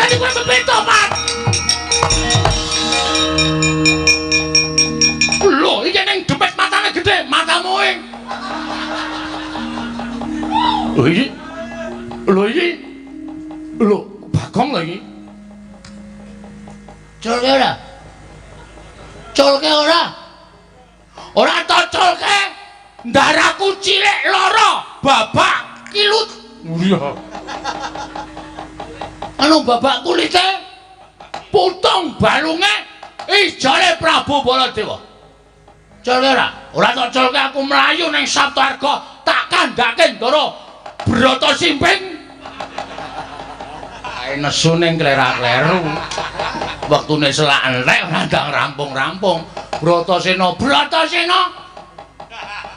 Wani kowe bebeto, Pak. Lho, iki ning demit matane gedhe, matamu ing. Lho iki. Lho iki. Lho, Bagong lho iki. Culke ora? Culke ora? Ora tocolke. Ndaraku cilik loro, babak kilut. Iya. Anu babak kulite putung balunge ijole Prabu Baladewa. Culke ora? Ora tocolke aku mlayu ning Saptarga tak kandhake Ndara Brata Simping. Ae nesu ning klera-kleru. Wektune selak entek ora ndang rampung-rampung. Bratasena, Bratasena.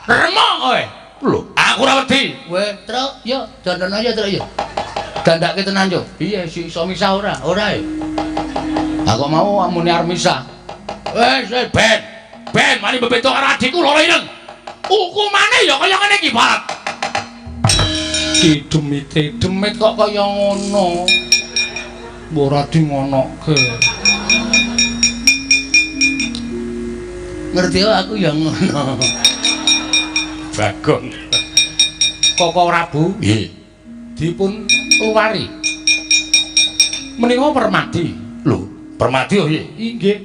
Remok kowe. Lho, aku ora wedi. Kowe, Truk, yo dandan aja, Truk, yo. Dandake tenan yo. Piye si iso misah ora? Ora e. Aku mau amune arep misah. Wis, wis ben. Ben mari bebeto karo adikku loro ireng. Hukumane ya kaya ngene iki, Pak. Ki demite demit kok kaya ngono. Mbok ora di ngonoke. Ngerti aku ya ngono. Bagong. Koko Prabu, nggih. Dipun luwari. Menika Permadi. Lho, Permadi oh nggih. Inggih.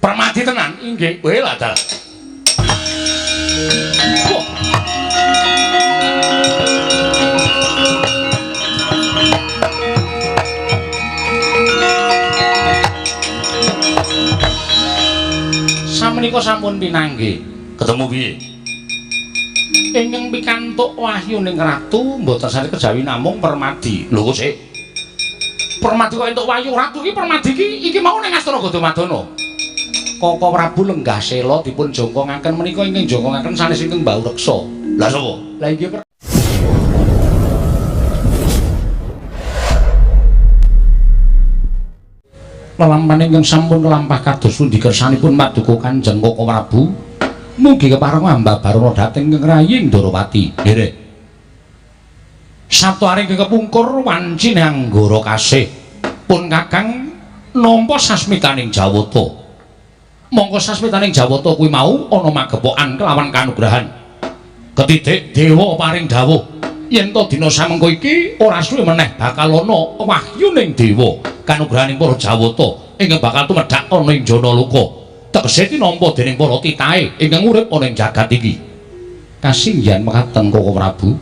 Permadi tenan, inggih. Weh lah dalah. Wah. Samenika sampun pinanggih. Ketemu piye? Ingkang pikantuk wahyuning ratu mboten sane kejawi namung Permadi. Lho kok sik? Permadi kok entuk wahyu ratu iki Permadi iki iki mau ning Astana Gadamadana. Koko Prabu lenggah sela dipun jongkongaken menika ingkang jongkongaken sanes ingkang Mbaureksa. Lah sapa? Lah inggih lelampahan ingkang sampun lampah kados pundi kersanipun paduka Kanjeng Koko Prabu. Mugi kepareng hamba barana dhateng ing rayi Ndorowati. Nggih. Sabtu aring kepungkur wancine anggara kasih pun Kakang nampa sasmitaning Jawata. Mongko sasmitaning Jawata kuwi mau ana magepokan kelawan kanugrahan. Ketitik dewa paring dawuh yen to dina samengko iki ora suwe meneh bakal ana wahyuning dewa kanugrahaning para Jawata ingkang bakal tumedhak ana ing Janaloka. Tegese tinampa dening para titahe ingkang urip ana ing jagat iki. Kasinggihan mekaten Koko Prabu.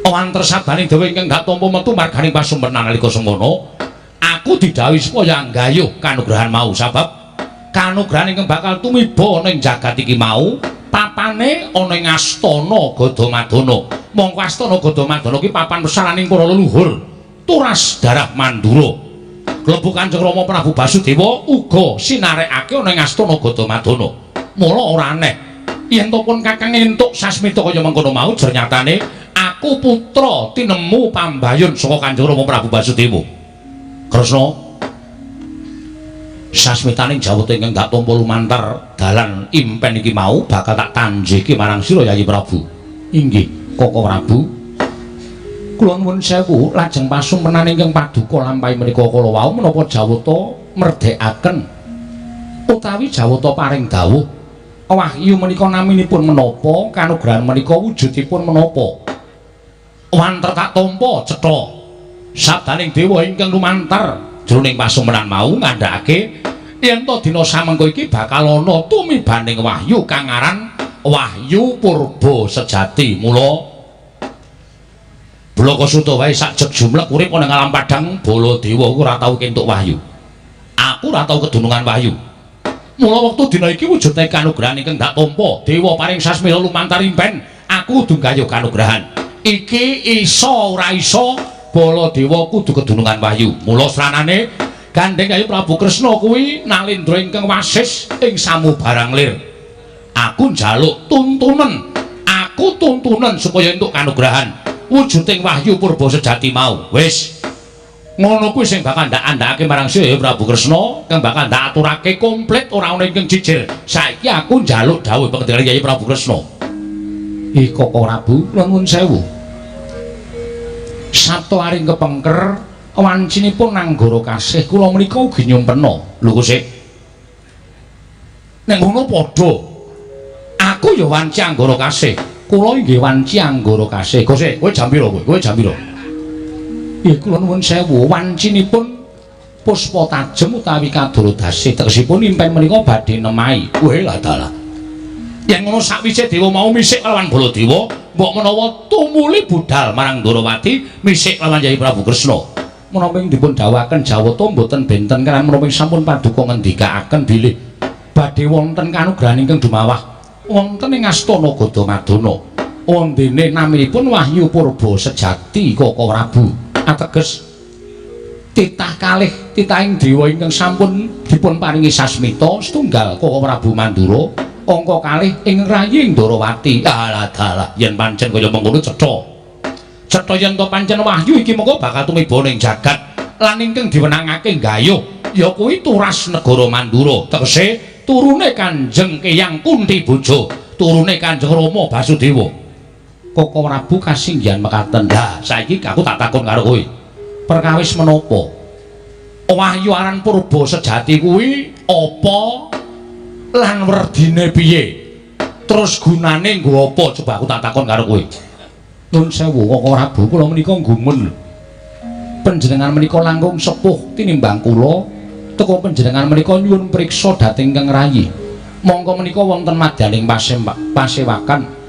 Wanter sabaning dewa ingkang gak tampa metu marganing pasumpenan nalika semono, aku didhawuhi supaya nggayuh kanugrahan mau sabab kanugrahan ingkang bakal tumiba ana ing jagat iki mau papane ana ing Astana Gadamadana. Mongko Astana Gadamadana iki papan pesaraning para leluhur turas darah Mandura. Klebu Kanjeng Rama Prabu Basudewa uga sinarekake ana ing Astana Gadamadana. Mula ora aneh yen to pun Kakang entuk sasmita kaya mengkono mau jernyatane aku putra tinemu pambayun saka Kanjeng Rama Prabu Basudewa. Kresna sasmitaning Jawata ingkang dak tampa lumantar dalan impen iki mau bakal tak tanjiki marang sira Yayi Prabu. Inggih, Koko Prabu. Kula nuwun sewu lajeng pasumpenan ingkang paduka lampahi menika kala wau menapa Jawata merdekaken utawi Jawata paring dawuh wahyu menika naminipun menapa kanugrahan menika wujudipun menapa. Wanter tak tampa cetha sabdaning dewa ingkang lumantar jroning pasumpenan mau ngandhakake yen to dina samengko iki bakal ana tumibaning wahyu kang aran Wahyu Purba Sejati. Mula Blaka Suta wae sak jeg jumlek urip ana ing alam padhang Baladewa ku ora tau kentuk wahyu. Aku ora tau kedunungan wahyu. Mula wektu dina iki wujude kanugrahan ingkang dak tampa dewa paring sasmita lumantar impen, aku kudu nggayuh kanugrahan. Iki iso ora iso Baladewa kudu kedunungan wahyu. Mula sranane gandeng Yayi Prabu Kresna kuwi nalindra ingkang wasis ing samubarang lir. Aku njaluk tuntunan, aku tuntunan supaya entuk kanugrahan wujuding wahyu purba sejati mau. Wis ngono kuwi sing bakal ndak andhakake marang sira ya Prabu Kresna, kang bakal ndak aturake komplit ora ana ingkang jijir. Saiki aku njaluk dawuh pangendikane Yayi Prabu Kresna. Koko Prabu, kula nuwun sewu. Sabtu aring kepengker Wancinipun Anggara Kasih kula menika ugi nyumpena. Lho kok sik. Nek ngono padha. Aku ya wanci Anggara Kasih. Kula inggih wanci Anggara Kasih. Kok sik, kowe jam pira kowe? Kowe jam pira? Nggih kula nuwun sewu, wancinipun Puspa Tajem utawi Kaduradasih tegesipun impen menika badhe nemahi. Weh lah dalah. Yen ngono sakwise dewa mau misik lawan Baladewa, mbok menawa tumuli budal marang Ndorowati misik lawan Yai Prabu Kresna. Menapa ing dipun dawuhaken Jawata mboten benten kaliyan menapa sampun paduka ngendikaaken bilih badhe wonten kanugrahan ingkang dumawah wonten ing astana Gadamadana. Wondene naminipun Wahyu Purba Sejati Kaka Prabu. Ateges titah kalih titahing dewa ingkang sampun dipun paringi sasmita setunggal Kaka Prabu Mandura angka kalih ing rayi Ndorowati. Alah dalah yen pancen kaya mengkono cetha. Cetha yen to pancen wahyu iki mengko bakal tumiba ning jagat lan ingkang diwenangake gayuh ya kuwi turas negara Mandura tegese turune Kanjeng Kyang Kunti Bojo, turune Kanjeng Rama Basudewa. Kaka Prabu kasinggihan mekaten. Lah saiki aku tak takon karo kowe. Perkawis menapa wahyu aran purba sejati kuwi apa lan werdine piye, terus gunane nggo apa? Coba aku tak takon karo kowe. Nuwun sewu Kaka Prabu, kula menika gumun lho. Panjenengan menika langkung sepuh tinimbang kula, teka panjenengan menika nyuwun priksa dhateng Kang Rayi. Mongko menika wonten madyaning pasewakan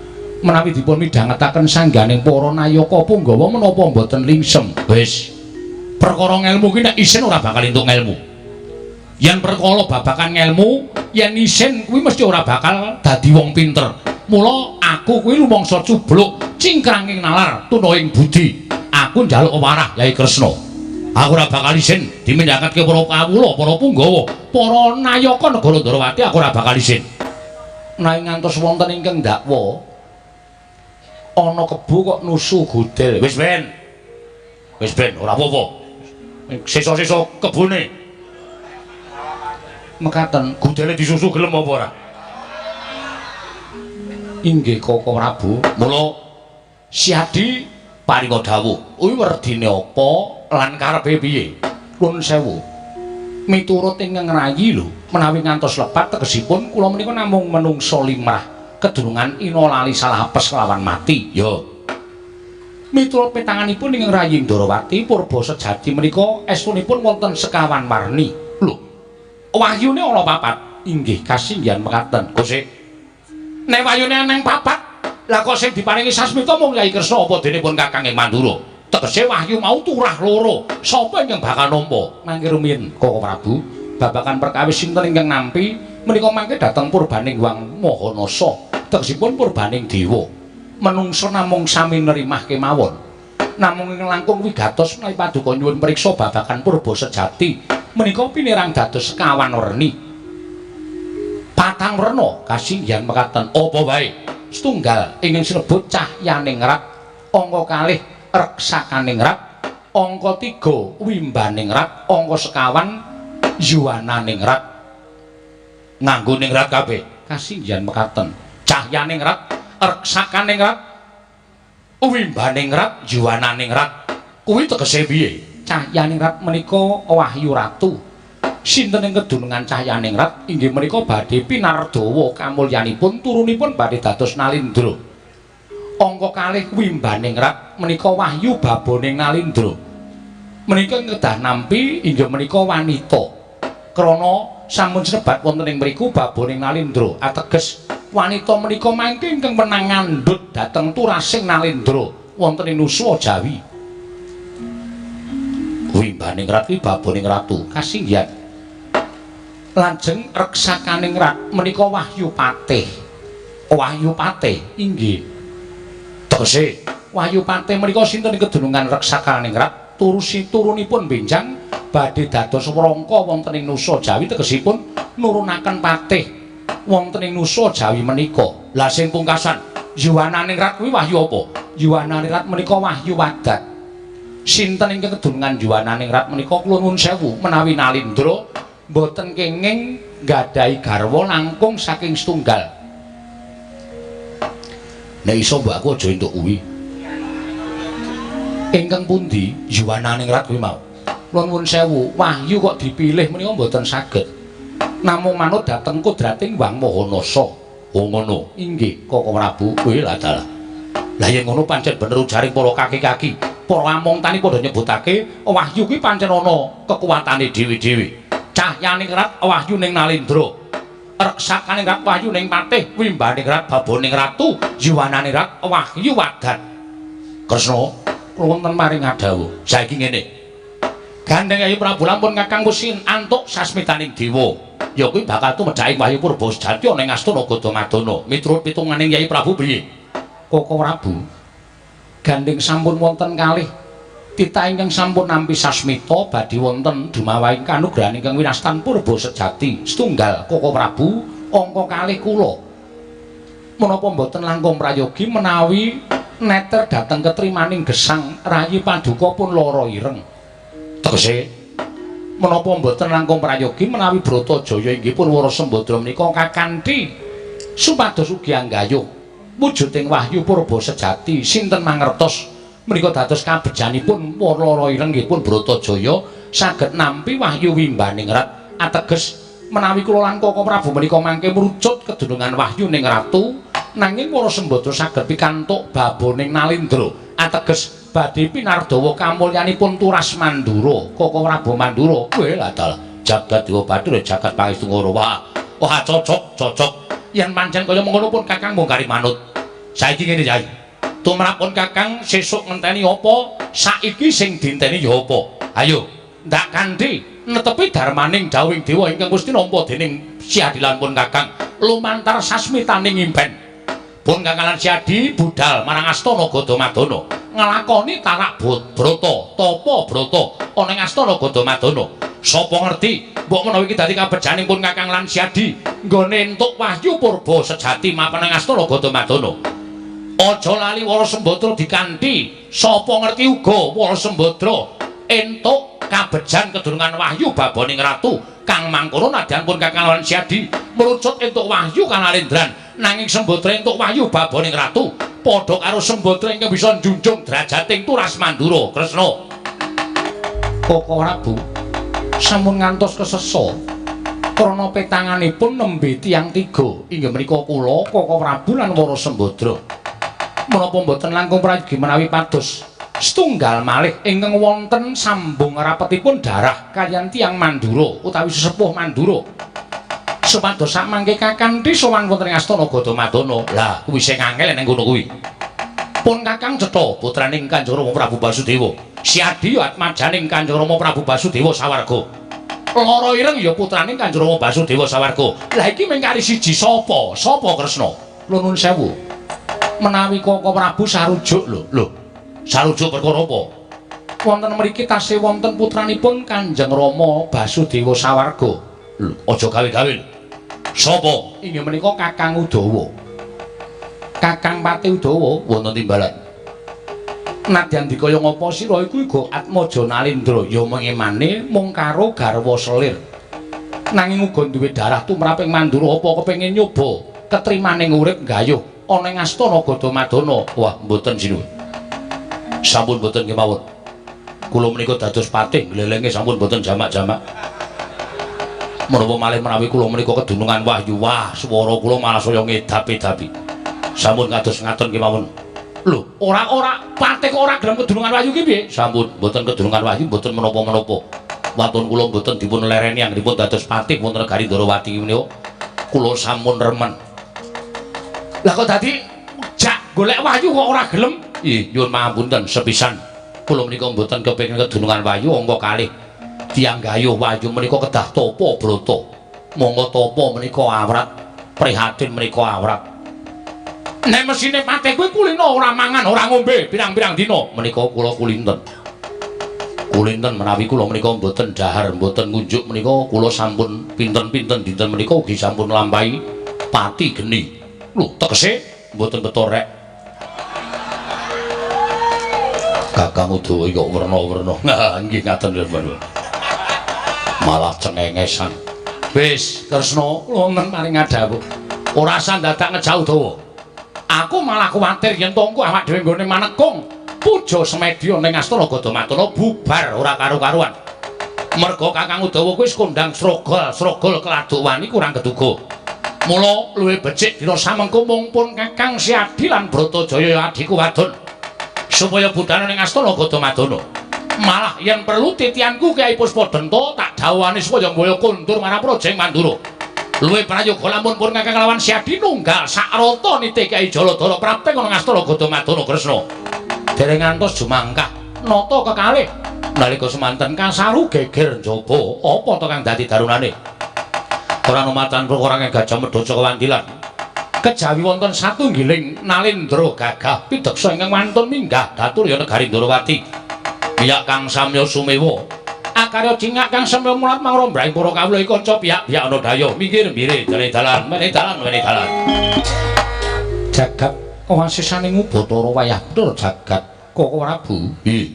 menawi dipun midhangetaken sangganing para nayaka punggawa menapa mboten lingsem. Wis, perkara ngelmu ki nek isin ora bakal entuk ngelmu. Yen perkara babakan ngelmu, yen isin kuwi mesti ora bakal dadi wong pinter. Mula aku kuwi rumangsa cubluk cingkranging nalar tuna ing budi. Aku njaluk warah Yai Kresna. Aku ora bakal isin dimindhakake para kawula, para punggawa, para nayaka negara Ndorowati, aku ora bakal isin. Nanging ngantos wonten ingkang ndakwa ana kebo kok nusu godel. Wis ben. Wis ben, ora apa-apa. Sesa-sesa kebone. Mekaten, godele disusu gelem apa ora? Inggih Kaka Prabu. Mula Siadi paringa dawuh, kuwi werdine apa lan karepe piye? Nuwun sewu. Miturut ingkang rayi lho, menawi ngantos lepat tegesipun kula menika namung menungsa limrah. Kedurungan ina lali salah apes kelawan mati. Ya. Miturut petanganipun ingkang rayi Ndorowati purba sejati menika estunipun wonten sekawan warni. Lho. Wahyune ana papat. Inggih kasinggihan mekaten. Gusti. Nek wahyune aneng papat, lah kok sing diparingi sasmita mung Yai Kresna apa dene pun Kakang ing Mandura? Tegese wahyu mau turah loro. Sapa ingkang bakal nampa? Mangke rumiyin Kaka Prabu, babagan perkawis sinten ingkang nampi menika mangke dhateng purbaning Hyang Mahanasa. Tegesipun purbaning dewa. Menungsa namung sami nerimah kemawon. Namung ing langkung wigatos menawi paduka nyuwun priksa babagan purba sejati menika pinirang dados sekawan werni. Patang werna kasinggihan mekaten. Apa wae? Setunggal ingkang sinebut cahyaning rat, angka kalih reksakaning rat, angka 3 wimbaning rat, angka sekawan yuwananing rat. Nganggo ning rat kabeh. Kasinggihan mekaten. Cahyaning rat, reksakaning rat, wimbaning rat, yuwananing rat. Kuwi tegese piye? Cahyaning rat menika wahyu ratu. Sinten ing kedunungan cahyaning rat inggih menika badhe pinardawa kamulyanipun turunipun badhe dados Nalindra. Angka kalih wimbaning rat menika wahyu baboning Nalindra. Menika kedah nampi inggih menika wanita. Krana sampun sebat wonten ing mriku baboning Nalindra ateges wanita menika mangke ingkang wenang ngandhut dhateng turasing Nalindra wonten ing Nuswa Jawi. Wimbaning rat kuwi baboning ratu kasinggihan. Lajeng reksakaning rat menika wahyu patih. Wahyu patih inggih. Tegese wahyu patih menika sinten kedunungan reksakaning rat turusi turunipun benjang badhe dados wrangka wonten ing Nusa Jawi tegesipun nurunaken patih wonten ing Nusa Jawi menika. Lah sing pungkasan yuwananing rat kuwi wahyu apa? Yuwananing rat menika wahyu wadat. Sinten ingkang kedunungan yuwananing rat menika kula nuwun sewu menawi Nalindra mboten kenging nggadahi garwa langkung saking setunggal. Nek iso mbok aku aja entuk kuwi. Ingkang pundi yuwananing rat kuwi mau? Kula nuwun sewu, wahyu kok dipilih menika mboten saged. Namung manut dhateng kodrating Wang Maha Nasa. Oh ngono. Inggih, Koko Prabu. Kuwi lah dalah. Lah yen ngono pancen bener ujaring para kaki-kaki. Para among tani padha nyebutake wahyu kuwi pancen ana kekuatane dhewe-dhewe. Cahyaning rat wahyu ning Nalendra. Reksakaning rat wahyu ning Patih, wimbaning rat baboning ratu, yuwanane rat wahyu wadat. Kresna, wonten maring adawuh. Saiki ngene. Gandeng Yayi Prabu lampun Kakang wis antuk sasmitaning dewa. Ya kuwi bakal tumedhaking wahyu purba sejati ana ing astana Gadamadana. Miturut pitunganing Yayi Prabu piye? Koko Prabu, gandeng sampun wonten kalih titah ingkang sampun nampi sasmita badhe wonten dumawahing kanugrahan ingkang winastan purba sejati setunggal Koko Prabu angka kalih kula. Menapa mboten langkung prayogi menawi neter dhateng ketrimaning gesang rayi paduka pun lara ireng. Tegese menapa mboten langkung prayogi menawi Bratajaya inggih pun Wara Sembadra menika kakanthi supados ugi anggayuh wujuding wahyu purba sejati sinten mangertos menika dados kabejanipun lara ireng nggih pun Bratajaya saged nampi wahyu wimbaning rat. Ateges menawi kula lan Koko Prabu menika mangke mrucut kedunungan wahyu ning ratu, nanging Wara Sembadra saged pikantuk baboning Nalendra. Ateges badhe pinardawa kamulyanipun Turas Mandura. Koko Prabu Mandura kowe lah dalah jagat dewa bathara jagat pangestu ngoro. Wah, wah cocok cocok. Yen pancen kaya mengkono pun Kakang mung kari manut. Saiki ngene Yai. Tumrap pun Kakang sesuk ngenteni apa, saiki sing dinteni ya apa. Ayo, ndak kanthi netepi darmaning dawuhing dewa ingkang gusti nampa dening Siadilan pun Kakang lumantar sasmitaning impen. Pun Kakang lan Siadi budal marang astana Gadamadana nglakoni tarak brata, tapa brata ana ing astana Gadamadana. Sapa ngerti mbok menawa iki dadi kabejaning pun Kakang lan Siadi nggone entuk wahyu purba sejati mapan ing astana Gadamadana. Aja lali Wara Sembadra dikanthi. Sapa ngerti uga Wara Sembadra entuk kabejan kedurungan wahyu baboning ratu kang mangkono nadyan pun Kakang lan Siadi mrucut entuk wahyu kanalendran, nanging Sembadra entuk wahyu baboning ratu padha karo Sembadra ingkang bisa njunjung drajating Turas Mandura. Kresna, Koko Prabu sampun ngantos kesesa krana petanganipun nembe tiyang tiga inggih menika kula Koko Prabu lan Wara Sembadra. Menapa mboten langkung prayogi menawi pados setunggal malih ingkang wonten sambung rapetipun darah kaliyan tiyang Mandura utawi sesepuh Mandura supados samangke kakanthi sowan wonten ing astana Gadamadana. Lah kuwi sing angel ning kono kuwi. Pun Kakang cetha putraning Kanjeng Rama Prabu Basudewa. Siadi atmajaning Kanjeng Rama Prabu Basudewa sawarga. Lara ireng ya putraning Kanjeng Rama Basudewa sawarga. Lah iki mung kari siji sapa? Sapa Kresna? Kula nuwun sewu. Menawi Koko Prabu sarujuk lho. Lho, sarujuk perkara apa? Wonten mriki tasih wonten putranipun Kanjeng Rama Basudewa sawarga. Lho, aja gawe-gawe. Sapa? Inggih menika Kakang Udawa. Kakang Pati Udawa wonten timbalan. Nadyan dikaya ngapa sira iku uga Atmaja Nalendra ya mengemane mung karo garwa selir. Nanging uga duwe darah tumraping Mandura apa kepengin nyoba ketrimaning urip gayuh ana ing astana Gadamadana. Wah, mboten sinuwun. Sampun mboten kemawon. Kula menika dados patih glelenge sampun mboten jamak-jamak. Menapa malih menawi kula menika kedunungan wahyu, wah swara kula malah saya ngedap-edapi. Sampun kados ngaten kemawon. Lho, ora-ora patih kok ora gelem kedunungan wahyu ki piye? Sampun mboten kedunungan wahyu mboten menapa-menapa. Waton kula mboten dipun lereni anggenipun dados patih wonten negari Ndorowati menika. Kula sampun remen. Lah kok dadi jak golek wahyu kok ora gelem? Ih, nyuwun pangapunten sepisan. Kula menika mboten kepengin kedunungan wahyu angka kalih. Tiyang gayuh wahyu menika kedah tapa brata. Monggo tapa menika awrat, prihatin menika awrat. Nek mesine patih kuwi kulina ora mangan, ora ngombe pirang-pirang dina. Menika kula kulinten. Kulinten menawi kula menika mboten dahar, mboten ngunjuk menika kula sampun pinten-pinten dinten menika ugi sampun lampahi pati geni. Lho, tegese mboten beto rek. Kakang Udawa kok werna-werna. Nah, nggih ngaten lho. Malah cengengesan. Wis, Kresna wonten paring adhawuh. Ora usah dadak ngejak Udawa. Aku malah kuwatir yen tongko awak dhewe nggone manekung puja semedya ning astana Gadamadana bubar ora karu-karuan. Merga Kakang Udawa kuwi wis kondang srogol-srogol keladuk wani kurang keduga. Mula luwih becik dina samengko mung pun Kakang Siadi lan Bratajaya adhiku wadon supaya budhana ning astana Gadamadana. Malah yen perlu titianku Kyai Puspadenta tak dhawuhane supaya mbaya kondur marang Prajeng Mandura. Luwih prayoga lamun pun Kakang lawan Siadi nunggal sakrata nitih Kyai Jaladara prapteng ana astana Gadamadana Kresna. Dereng ngantos jumangkah nata kekalih nalika semanten kasaru geger njaba apa to kang dadi darunane. Ora numatan perkara gajah medhoca kewandilan. Kejawi wonten satunggiling nalendra gagah pideksa ingkang wantun minggah daturya negari Ndorowati. Miyak kang samya sumewa akarya cingak kang samya mulat mangrombrahing para kawula iki kanca piyak-piyak ana daya minggir mbire dene dalan mene dalan mene dalan. Jagat wasisaning Ubatara wayah bener jagat Koko Prabu. Nggih.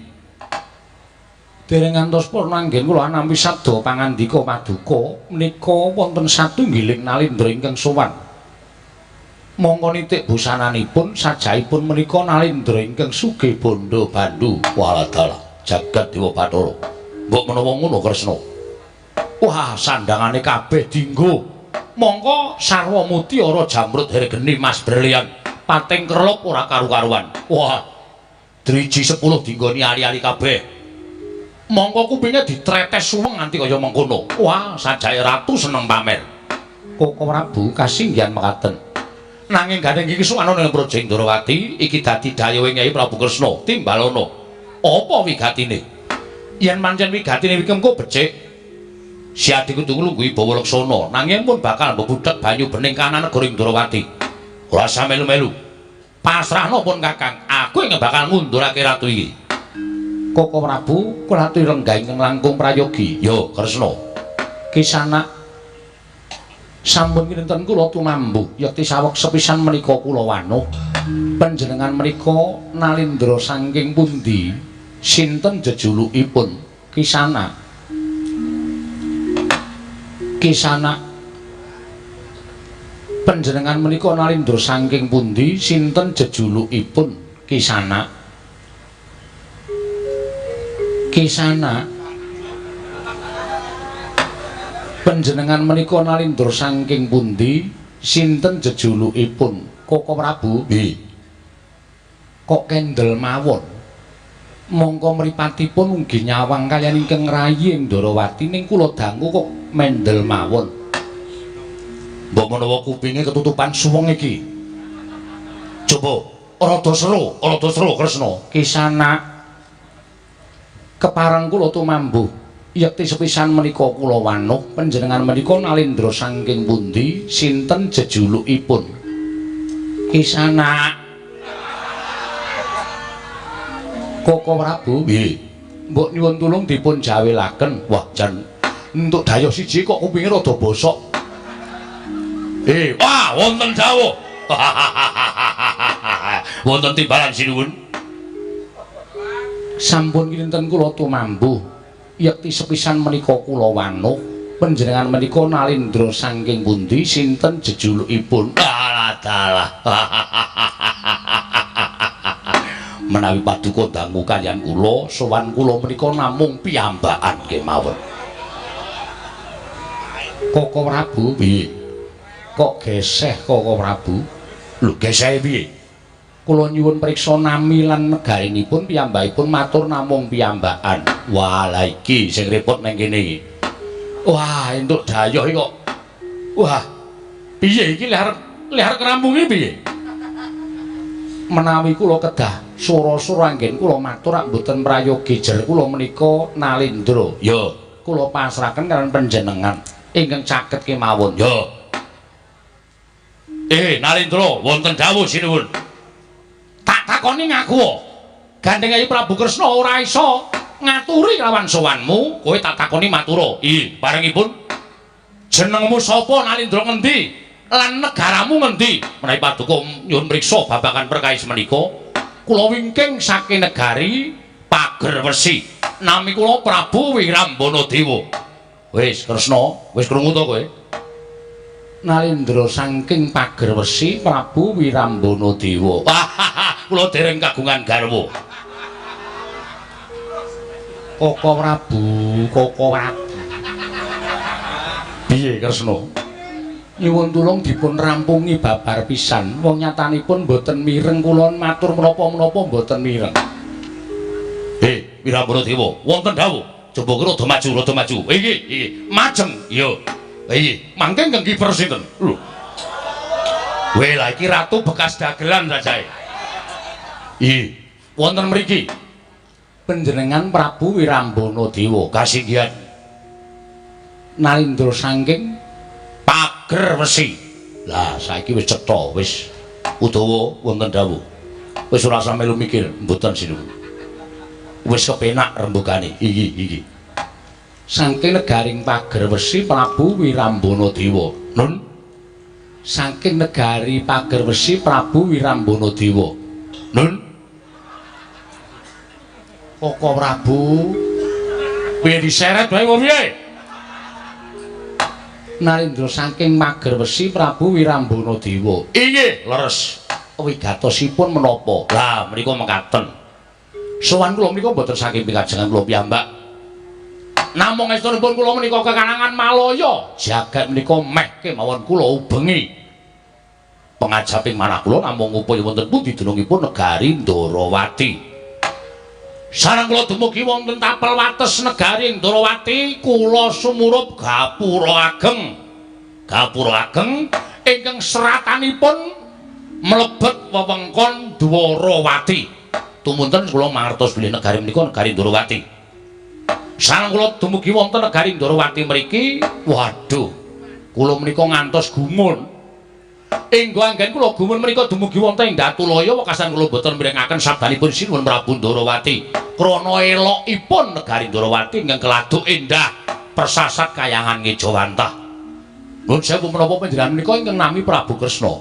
Dereng ngantos purna anggen kula nampi sabda pangandika paduka menika wonten satunggiling nalindra ingkang sowan. Mongko nitik busananipun sajaipun menika nalindra ingkang sugih bondo bandu. Waladalah jagat Dewa Bathara. Mbok menawa ngono Kresna. Wah, sandangane kabeh dinggo. Mongko sarwa mutiara jamrut hergeni mas berlian pating kerlop ora karu-karuan. Wah, driji 10 dinggoni ali-ali kabeh. Mongko kupinge ditretes suweng nganti kaya mengkono. Wah, sajae ratu seneng pamer. Koko Prabu kasinggihan mekaten. Nanging gandeng iki suwana ning Praja Ndorowati iki dadi dayuhe Nyai Prabu Kresna timbalana. Apa wigatine? Yen pancen wigatine iki mengko becik, Siadi kudu nglungguhi Bawa Laksana, nanging pun bakal mbebudhek banyu bening kanan negara Ndorowati. Ora usah melu-melu. Pasrahno pun Kakang, aku ingkang bakal ngundurake ratu iki. Koko Prabu kula aturi lenggah ingkang langkung prayogi. Ya, Kresna. Kisanak sampun kinten kula tumambuh yekti saweg sepisan menika kula wanuh. Panjenengan menika nalindra saking pundi? Sinten jejulukipun? Kisanak. Kisanak panjenengan menika nalindra saking pundi? Sinten jejulukipun? Kisanak. Kisanak panjenengan menika nalindra saking pundi? Sinten jejulukipun? Koko Prabu. Nggih. Kok kendel mawon? Mongko mripatipun ugi nyawang kaliyan ingkang rayi ing Ndorowati ning kula dangu kok mendel mawon. Mbok menawa kupinge ketutupan suweng iki. Coba rada seru Kresna. Kisanak kepareng kula tumambuh yekti sepisan menika kula wanuh panjenengan menika nalindra saking pundi? Sinten jejulukipun? Kisanak. Koko Prabu. Nggih. Mbok nyuwun tulung dipun jawelaken. Wah, jan entuk dayuh siji kok kupinge rada bosok. Wah, wonten dawuh. Wonten timbalan sinuwun. Sampun kinten kula tumambuh yekti sepisan menika kula wanuh panjenengan menika nalindra saking pundi? Sinten jejulukipun? Alah dalah. Menawi paduka dangu kaliyan kula, sowan kula menika namung piyambakan kemawon. Koko Prabu. Piye? Kok geseh Koko Prabu? Lho, gesehe piye? Kula nyuwun priksa nami lan negarinipun piyambakipun matur namung piyambakan. Wah, lha iki sing repot nang kene iki. Wah, entuk dayuh iki kok. Wah, piye iki lek arep ngrampungi piye? Menawi kula kedah sura-sura anggen kula matur rak mboten prayogi jer kula menika nalindra. Ya, kula pasrahaken kaliyan panjenengan ingkang caket kemawon. Ya. Nalindra wonten dawuh sinuwun. Tak takoni ngaku. Gandeng Kyai Prabu Kresna ora iso ngaturi lawan sowanmu, kowe tak takoni matura. Ih, barengipun jenengmu sapa nalindra ngendi? Lan negaramu ngendi? Menawi paduka nyuwun mriksa babagan perkawis menika, kula wingking saking negari Pagerwesi. Nami kula Prabu Wirambana Dewa. Wis Kresna, wis krungu to kowe? Nalindra saking Pagerwesi Prabu Wirambana Dewa. Wah, kula dereng kagungan garwa. Koko Prabu, Koko Prabu. Piye Kresna? Nyuwun tulung dipun rampungi babar pisan. Wong nyatanipun mboten mireng kula matur menapa-menapa mboten mireng. Wirambana Dewa, wonten dawuh. Coba ki rada maju, rada maju. Iki, iki, majeng. Iya. Iki, mangke ingkang kiper sinten? Lho. Weh, lah iki ratu bekas dagelan sajae. Iki, wonten mriki. Panjenengan Prabu Wirambana Dewa kasinggihan. Nalindra saking pager wesi. Lah, saiki wis cetha, wis Udawa wonten dawuh. Wis ora usah melu mikir, mboten sinuwun. Wis kepenak rembugane. Iki iki. Saking negaring pager wesi Prabu Wirambana Dewa. Nun. Saking negari pager wesi Prabu Wirambana Dewa. Nun. Koko Prabu piye diseret wae wong piye? Narendra saking pager wesi Prabu Wirambana Dewa. Inggih, leres. Wigatosipun menapa? Lah menika mekaten. Sowan kula menika mboten saking pikajengan kula piyambak. Namung estunipun kula menika kekanangan Malaya. Jagat menika meh kemawon kula ubengi. Pengajaping manah kula namung upaya wonten pundi dunungipun negari Ndorowati. Sareng kula dumugi wonten tapel wates negari Ndorowati, kula sumurup gapura ageng. Gapura ageng ingkang seratanipun mlebet wewengkon Dwarawati. Tumunten kula mangertos bilih negari menika negari Ndorowati. Sareng kula dumugi wonten negari Ndorowati mriki, waduh, kula menika ngantos gumun. Enggo anggen kula gumun menika dumugi wonten ing Datulaya wekasan kula boten mirengaken sabdanipun Sinuwun Prabu Ndorowati. Krana elokipun negari Ndorowati ingkang keladuk endah persasat kayangan ngejawantah. Nuwun sewu menapa panjenengan menika ingkang nami Prabu Kresna?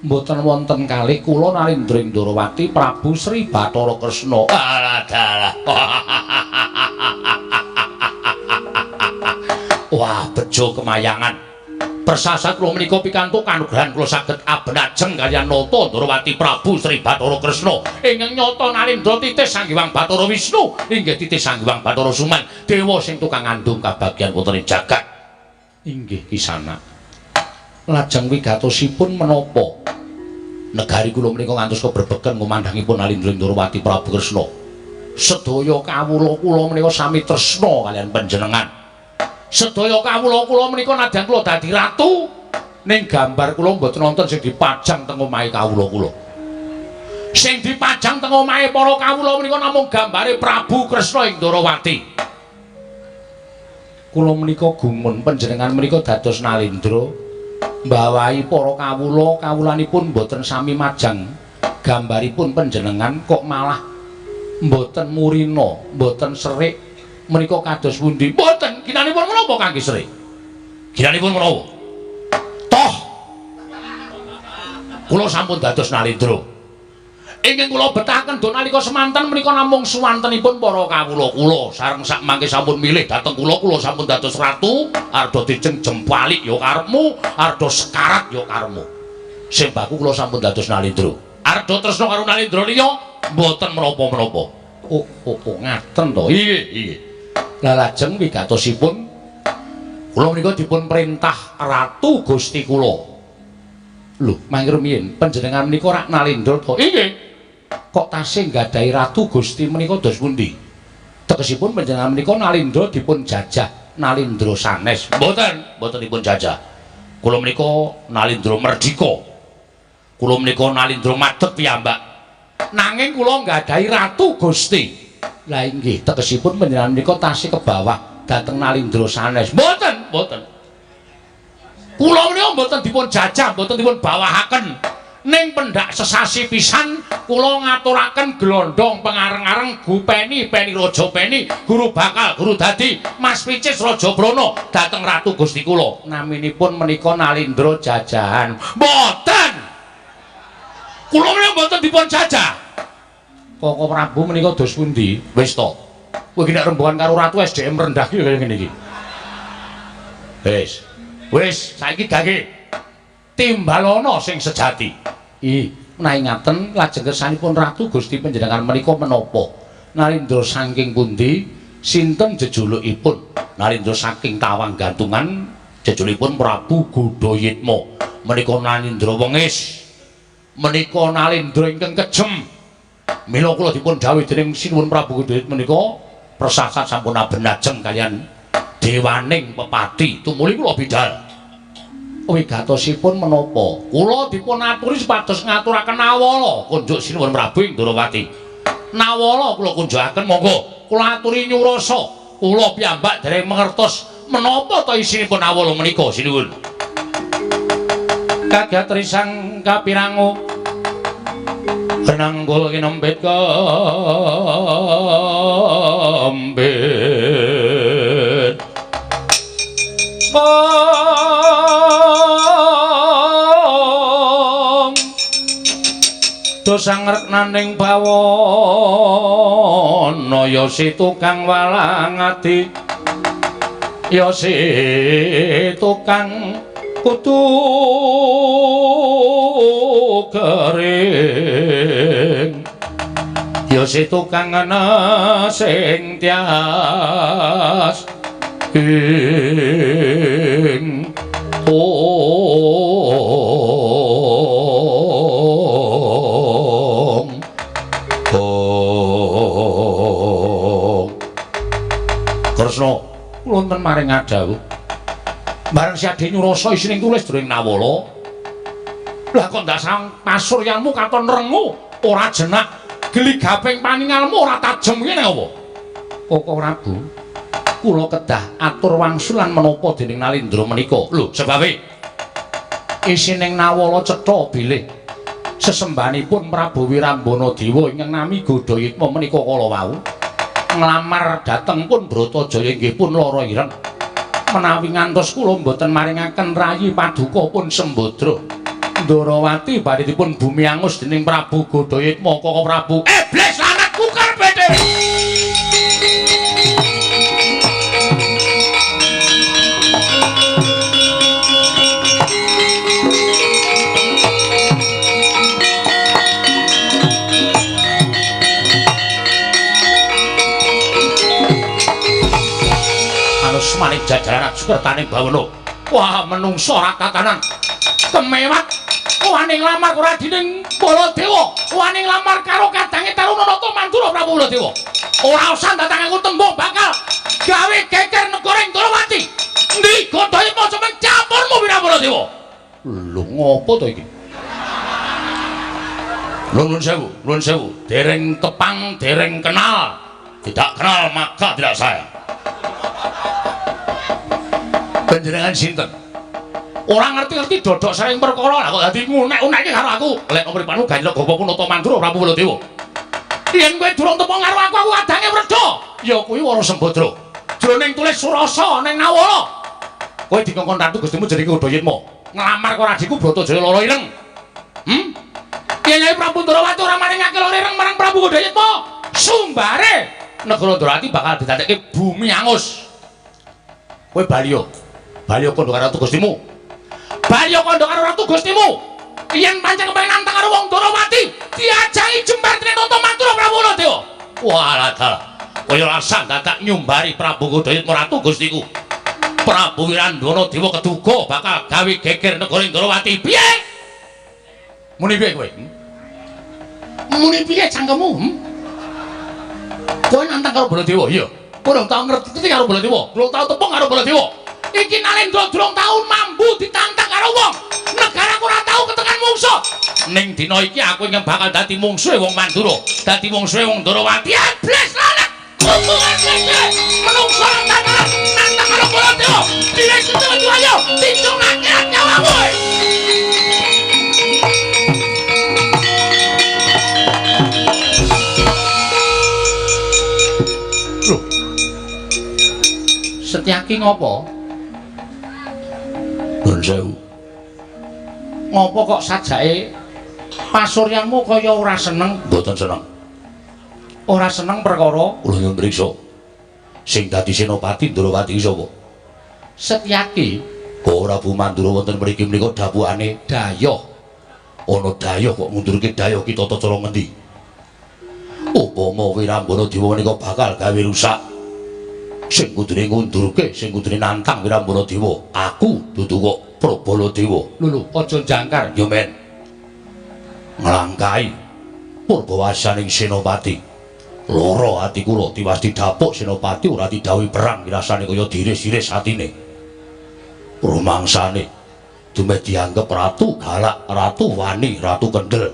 Mboten wonten kalih kula Narendra Ndorowati Prabu Sri Bathara Kresna. Alah dalah. Wah, bejo kemayangan. Persasat kula menika pikantuk kanugrahan kula saged abenajeng kaliyan nata Ndorowati Prabu Sri Bathara Kresna ingkang nyata Narendra titis Sang Hyang Bathara Wisnu inggih titis Sang Hyang Bathara Suman dewa sing tukang ngandung kabagyan wonten ing jagat. Inggih kisana. Lajeng wigatosipun menapa? Negari kula menika ngantos kebrebegen ngumandhangipun Narendra Ndorowati Prabu Kresna. Sedaya kawula kula menika sami tresna kaliyan panjenengan. Sedaya kawula kula menika nadyan kula dadi ratu ning gambar kula mboten wonten sing dipajang teng omahe kawula kula. Sing dipajang teng omahe para kawula menika namung gambare Prabu Kresna ing Ndorowati. Kula menika gumun panjenengan menika dados Nalendra mbawahi para kawula, kawulanipun mboten sami majang gambaripun panjenengan kok malah mboten murina, mboten serik. Menika kados pundi? Mboten, ginanipun menapa kangge serik? Ginanipun menapa? Toh kula sampun dados Nalendra. Ingkang kula betahaken do nalika semanten menika namung suwantenipun para kawula kula sareng sak mangke sampun milih dhateng kula, kula sampun dados ratu, arda diceng jempalik ya karepmu, arda sekarat ya karepmu. Sing baku kula sampun dados Nalendra. Arda tresna karo Nalendra liya mboten menapa-menapa. Oh, oh, oh, ngaten to. Inggih, inggih. Lah lajeng wigatosipun kula menika dipun perintah Ratu Gusti kula. Lho, mangke rumiyin panjenengan menika rak Nalendra to? Inggih. Kok tasih nggadahi Ratu Gusti menika dos pundi? Tegesipun panjenengan menika Nalendra dipun jajah Nalendra sanes. Mboten, mboten dipun jajah. Kula menika Nalendra merdika. Kula menika Nalendra madeg piyambak. Nanging kula nggadahi Ratu Gusti. Lah inggih, tegesipun panjenengan menika tasih ke bawah dhateng Nalendra sanes. Mboten, mboten. Kula menika mboten dipun jajah, mboten dipun bawahaken. Ning pendak sesasi pisan kula ngaturaken glondong pengareng-areng Gupeni, Peni Raja Peni, Guru Bakal, Guru Dadi, Mas Picis Raja Brana dhateng Ratu Gusti kula. Naminipun menika Nalendra jajahan. Mboten. Kula menika mboten dipun jajah. Koko Prabu menika dos pundi? Wis to. Kowe iki nek rembugan karo ratu SDM rendah iki kaya ngene iki. Wis. Wis, saiki gage timbalana sing sejati. Ih, menawi ngaten lajeng kersanipun Ratu Gusti panjenengan menika menapa? Nalendra saking pundi? Sinten jejulukipun? Nalindra saking Tawang Gantungan jejulukipun Prabu Godhayitma. Menika Nalindra wengis. Menika Nalindra ingkang kejem. Mila kula dipun dhawuhi dening Sinuwun Prabu Godhayitma menika prasasat sampun abenajeng kaliyan dewaning pepati. Tumuli kula bidal. Wigatosipun menapa? Kula dipun aturi supados ngaturaken nawala kunjuk Sinuwun Prabu ing Ndorowati. Nawala kula kunjukaken monggo kula aturi nyurasa. Kula piyambak dereng mangertos menapa ta isinipun nawala menika Sinuwun. Kagat risang kapirangu renanggul kinempit kambit. Ong dosang reknaning bawana ya si tukang walang ati ya si tukang kudu kering ya si tukang ana sing tias ing ong ong. Kresna wonten maring adhawuh bareng si ade nyurasa isining tulis jroning nawala. Lah kok ndak sang pasuryanmu katon rengu ora jenak geligaping paningalmu ora tajem ngene apa? Koko Prabu, kula kedah atur wangsulan menapa dening Nalindra menika. Lho, sebabe isining nawala cetha bilih sesembahanipun Prabu Wirambana Dewa ingkang nami Godhayitma menika kala wau nglamar dhateng pun Bratajaya inggih pun lara ireng. Menawi ngantos kula mboten maringaken rayi paduka pun Sembadra Ndorowati badhe dipun bumi angus dening Prabu Godhayitma. Koko Prabu, iblis lanat kukarepe dhewe. Manik jajaran sukertaning bawana. Wah, menungso ora tatanan. Kemewat wani nglamar ora dening Baladewa, wani nglamar karo kadange Taruna Nata Mandura Prabu Baladewa. Ora usah datang aku tembung bakal gawe geger negara Ndorowati. Endi Godhayitma sampeyan campurmu Prabu Baladewa. Lho ngopo to iki? Nuwun sewu, nuwun sewu. Dereng tepang, dereng kenal. Tidak kenal maka tidak sayang. Panjenengan sinten? Ora ngerti-ngerti dodok sering perkara lah kok dadi ngunek-unekke karo aku. Lek mripatmu ganjel gopoku Nata Mandura Prabu Baladewa. Yen kowe durung tepung karo aku, aku adange wredha. Ya kuwi Wara Sembadra. Jroning tulis surasa ning Nawala. Kowe dikongkon ratu Gustimu jenenge Godhayitma. Nglamar karo adhiku Bratajaya lara ireng. Yen Nyai Prabu Ndorowati ora maringake lara ireng marang Prabu Godhayitma, sumbare negara Ndorowati bakal didadekke bumi angus. Kowe baliyo. Baliyo kandha karo Ratu Gustimu. Baliyo kandha karo Ratu Gustimu. Yen pancen kepengin nantang karo wong Ndorowati, diajahi jembar dening Nata Mandura Prabu Baladewa. Walah dalah. Kaya rasah dadak nyumbari Prabu Godhayitma Ratu Gustiku. Prabu Wirandana Dewa keduga bakal gawe geger negara Ndorowati. Piye? Muni piye kowe? Muni piye cangkemmu? Kowe nantang karo Baladewa? Iya. Kowe durung tau ngerti karo Baladewa, durung tau tepung karo Baladewa. Iki Nalendra durung tau mambu ditantang karo wong. Negaraku ora tau ketekan mungsuh. Ning dina iki aku ingkang bakal dadi mungsuhe wong Mandura, dadi mungsuhe wong Ndorowati. Iblis lanat. Hubungan iki menungso nantang nantang karo Baladewa. Dile setuju ayo, tincungake nyawamu. Lho. Setyaki ngopo? Nuwun sewu. Ngopo kok sajake pasuryanmu kaya ora seneng? Mboten seneng. Ora seneng perkara kula nyuwun mriksa. Sing dadi senopati Ndorowati sapa? Setyaki. Prabu Mandura wonten mriki menika dawuhane dayoh. Ana dayoh kok ngundurke dayoh ki tata cara ngendi? Upama Wirambana Dewa menika bakal gawe rusak. Sing kudune ngundurke, sing kudune nantang Wirambana Dewa. Aku dudu kok Prabala Dewa. Lho lho, aja jangkar yo men. Nglangkai purbawasaning Senopati. Loro ati kula tiwas didapuk Senopati ora didhawuhi perang rasane kaya diris-iris atine. Rumangsane dumeh dianggep ratu galak, ratu wani, ratu kendel.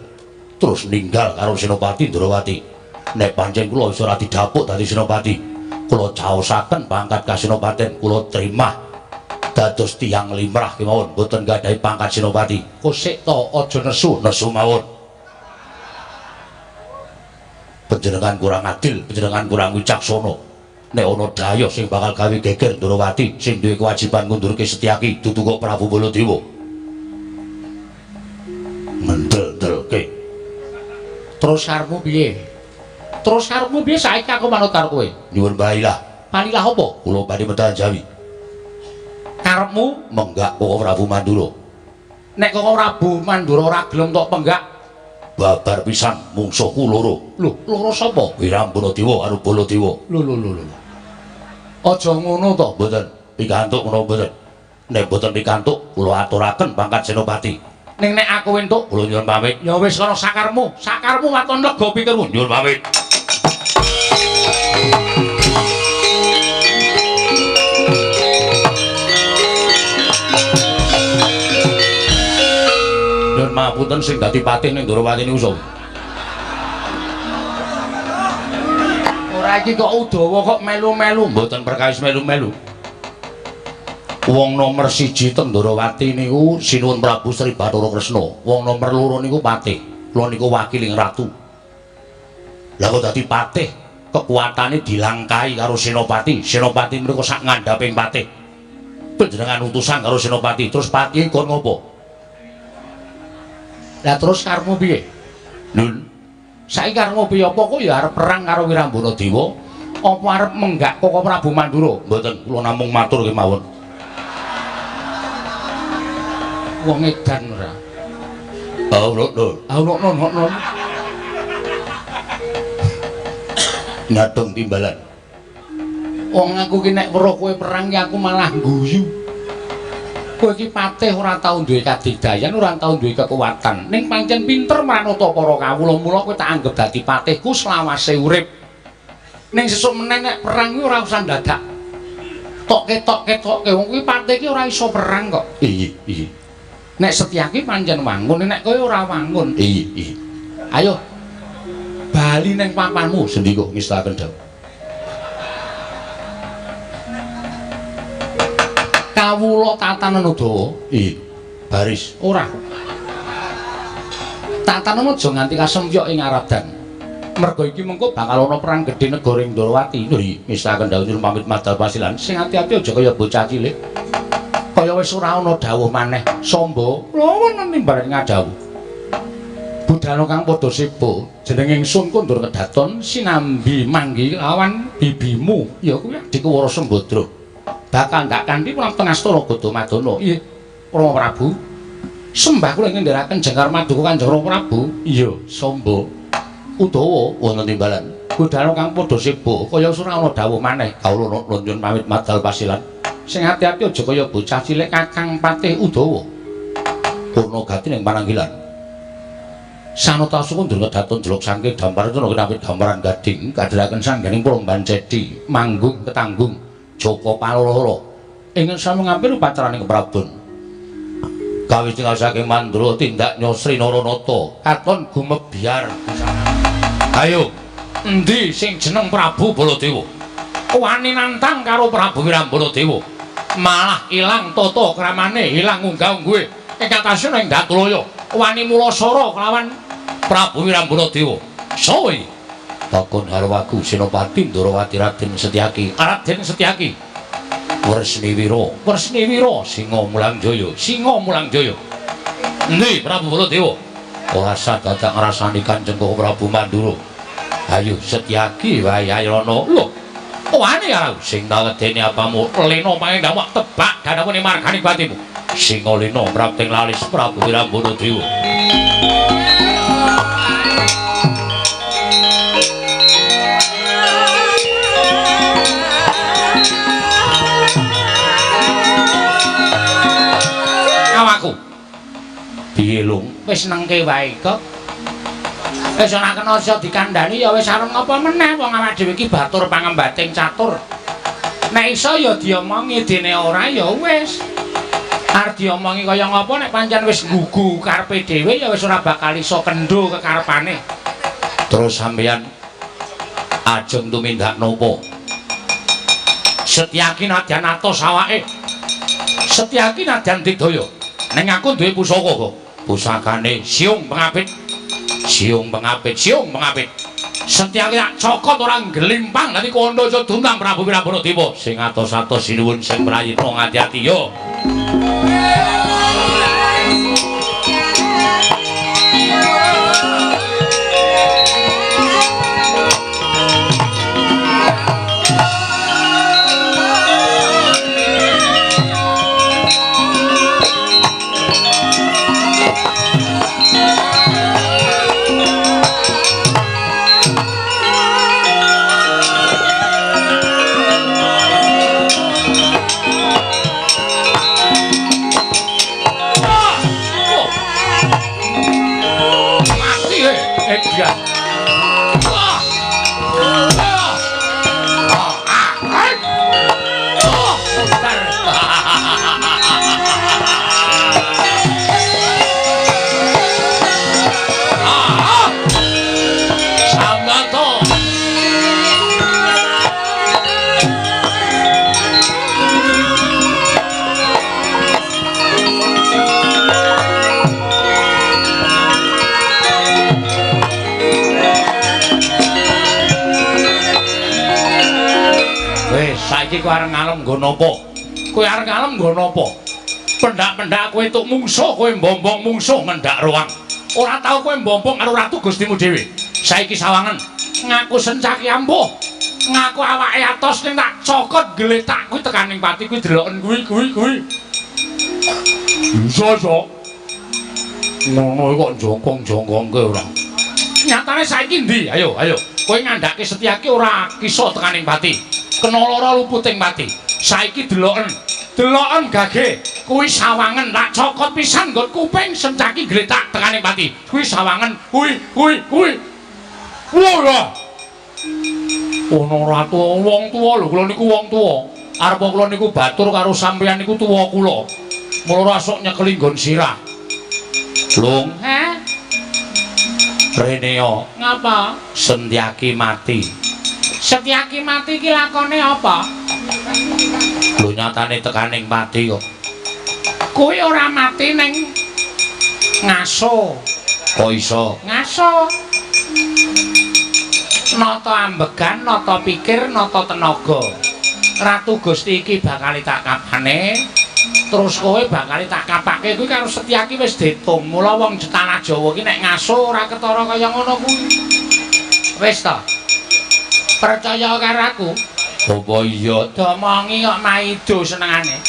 Terus ninggal karo Senopati Ndrawati. Nek pancen kula wis ora didapuk dadi Senopati, kula caosaken pangkat kasenopaten, kula terima dados tiyang limrah kemawon, mboten gadhahi pangkat Senopati. Kosek to aja nesu, nesu mawon. Panjenengan kurang adil, panjenengan kurang wicaksana. Nek ana dayoh sing bakal gawe geger Ndrawati, sing duwe kewajiban ngundurke Setyaki dudu kok Prabu Baladewa. Mendel-ndelke. Terus karepmu piye? Terus karepmu piye saiki aku manut karo kowe? Nyuwun palilah. Palilah apa? Kula badhe medal Jawi. Karepmu menggak Koko Prabu Mandura. Nek Koko Prabu Mandura ora gelem tok penggak, babar pisan mungsuhku loro. Lho, loro sapa? Wirambana Dewa karo Baladewa. Lho lho lho lho. Aja ngono to, mboten. Pikantuk ngono mboten. Nek mboten pikantuk, kula aturaken pangkat Senopati. Ning nek aku entuk, kula nyuwun pamit. Ya wis kono sakarmu, sakarmu waton lega pikirmu. Nyuwun pamit. Nyuwun mapunten sing dadi patih ning Ndrawati niku sapa? Ora iki kok Udawa kok melu-melu, mboten perkawis melu-melu. Wong nomor 1 teng Ndrawati niku Sinuwun Prabu Sri Bathara Kresna. Wong nomor 2 niku patih. Kula niku wakiling ratu. Lah kok dadi patih, kekuatane dilangkai karo Senopati. Senopati mriku sak ngandhaping patih. Panjenengan utusan karo Senopati, terus patih kon ngopo? Lah terus karepmu piye? Nun, saiki karepmu piye? Apa kok ya arep perang karo Wirambana Dewa? Apa arep menggak Koko Prabu Mandura? Mboten, kula namung matur kemawon. Wong edan ora. Oh, lho, lho. Ah, lho, lho, lho. Nyadong timbalan. Wong aku ki nek weruh kowe perang ki aku malah guyu. Kowe iki patih ora tau duwe kadigdayan, ora tau duwe kekuatan. Ning pancen pinter manut para kawula, mula kowe tak anggep dadi patihku selawase urip. Ning sesuk meneh nek perang kuwi ora usah ndadak. Tok-ketok-ketokke wong kuwi patih iki ora iso perang kok. Iya, iya. Nek Setyaki pancen wangun, nek kowe ora wangun. Iya, iya. Ayo bali neng papanmu, sendika ngestaken dawuh. Kawula tatanan Udawa. Iya, baris ora. Tatanan aja nganti kasembyok ing Aradan. Merga iki mengko bakal ana perang gedhe negara ing Ndrawati. Lho, ngestaken dawuh nyuwun pamit madal pasilan. Sing ati-ati aja kaya bocah cilik. Kaya wis ora ana dawuh maneh. Samba, lho nimbaran ngadhawuh. Budhana kang padha seba, jeneng ingsun kondur kedaton sinambi manggi lawan bibimu. Ya kuwi adikku Wara Sembadra. Bakal ndak kanthi pulang tengastara Gadamadana. Iya, Rama Prabu. Sembah kula ing ngendharaken jengkar maduka Kanjeng Rama Prabu. Iya, Samba. Udawa wonten timbalan. Budhana kang padha seba, kaya ora ana dawuh maneh. Kawula nyuwun pamit madal pasilan. Sing ati-ati aja kaya bocah cilik Kakang Patih Udawa. Purna gati ning pananggilan. Sanata suku ndur kedaton jeluk sangke dampar itu kinapit gambaran gading kadhiraken sangganing Puromban Cedi manggung ketanggung Joko Paloro ingkang sami ngampir upacaraning keprabon kawis tinggal saking Mandura tindak Nyosri Naranata katon gumebyar. Ayo endi sing jeneng Prabu Baladewa wani nantang karo Prabu Wirambana Dewa malah ilang tata kramane ilang unggah-ungguhe ing atase ing Datulaya wani mulasara kelawan Prabu Wirambana Dewa. Sowe takon harwaku Senopati Ndrawati Raden Setyaki. Raden Setyaki Wresniwira, Wresniwira Singa Mulangjaya, Singa Mulangjaya. Endi Prabu Baladewa? Ora sadadak ngrasani Kanjeng Prabu Mandura. Ayo Setyaki wae ayo lho. Wani ya sing tawedene apamu lena pangendamu tebak danamune margane batimu. Singa lena prapting lalis Prabu Wirambana Dewa. Piye, Lung? Wis nengke wae kok. Wis ora kena iso dikandhani ya wis arep ngapa meneh wong awake dhewe iki batur pangembating catur. Nek iso ya diomongi, dene ora ya wis. Arep diomongi kaya ngapa nek pancen wis nggugu karepe dhewe ya wis ora bakal iso kendho kekarepane. Terus sampeyan ajeng tumindak napa? Setyaki nadyan atos awake. Setyaki nadyan digdaya. Ning aku duwe pusaka kok. Pusakane Siung Pengapit. Siung Pengapit, Siung Pengapit. Setyaki tak cokot ora ngglimpang dadi kondo aja duntang Prabu Wirabana Dewa. Sing atos-atos sinuwun sing prayitna ngati-ati yo. Saiki kowe arep ngalem nggo napa? Kowe arep ngalem nggo napa? Pendak-pendak kowe entuk mungsuh, kowe mbombong mungsuh ngendak ruang. Ora tau kowe mbombong karo ratu Gustimu dhewe. Saiki sawangen ngaku Sencaki ampuh. Ngaku awake atos ning tak cokot gletak kuwi tekaning pati kuwi deloken kuwi kuwi kuwi. Iso iso. Ngono kok jongkong-jongkongke ora. Nyatane saiki ndi? Ayo, ayo. Kowe ngandhake Setyaki ora iso tekaning pati. Kena lara luputing pati. Saiki deloken. Deloken gage. Kuwi sawangen tak cokot pisan nggon kuping Sencaki gletak tekaning pati. Kuwi sawangen. Kuwi kuwi kuwi. Wah. Ono ratu wong tuwa lho, kula niku wong tuwa. Arep kula niku batur karo sampeyan niku tuwa kula. Mula ora sok nyekeli nggon sirah. Lung, heh? Reneo. Ngapa? Setyaki mati. Setyaki mati iki lakone apa? Lho nyatane tekaning pati kok. Kuwi ora mati ning ngaso. Kok iso? Ngaso. Nata ambegan, nata pikir, nata tenaga. Ratu Gusti iki bakal tak kapane. Terus kowe bakal tak kapake kuwi karo Setyaki wis ditung. Mula wong tanah Jawa iki nek ngaso ora ketara kaya ngono kuwi. Wis ta? Percaya karo aku? Apa iya? Domongi kok maido senengane.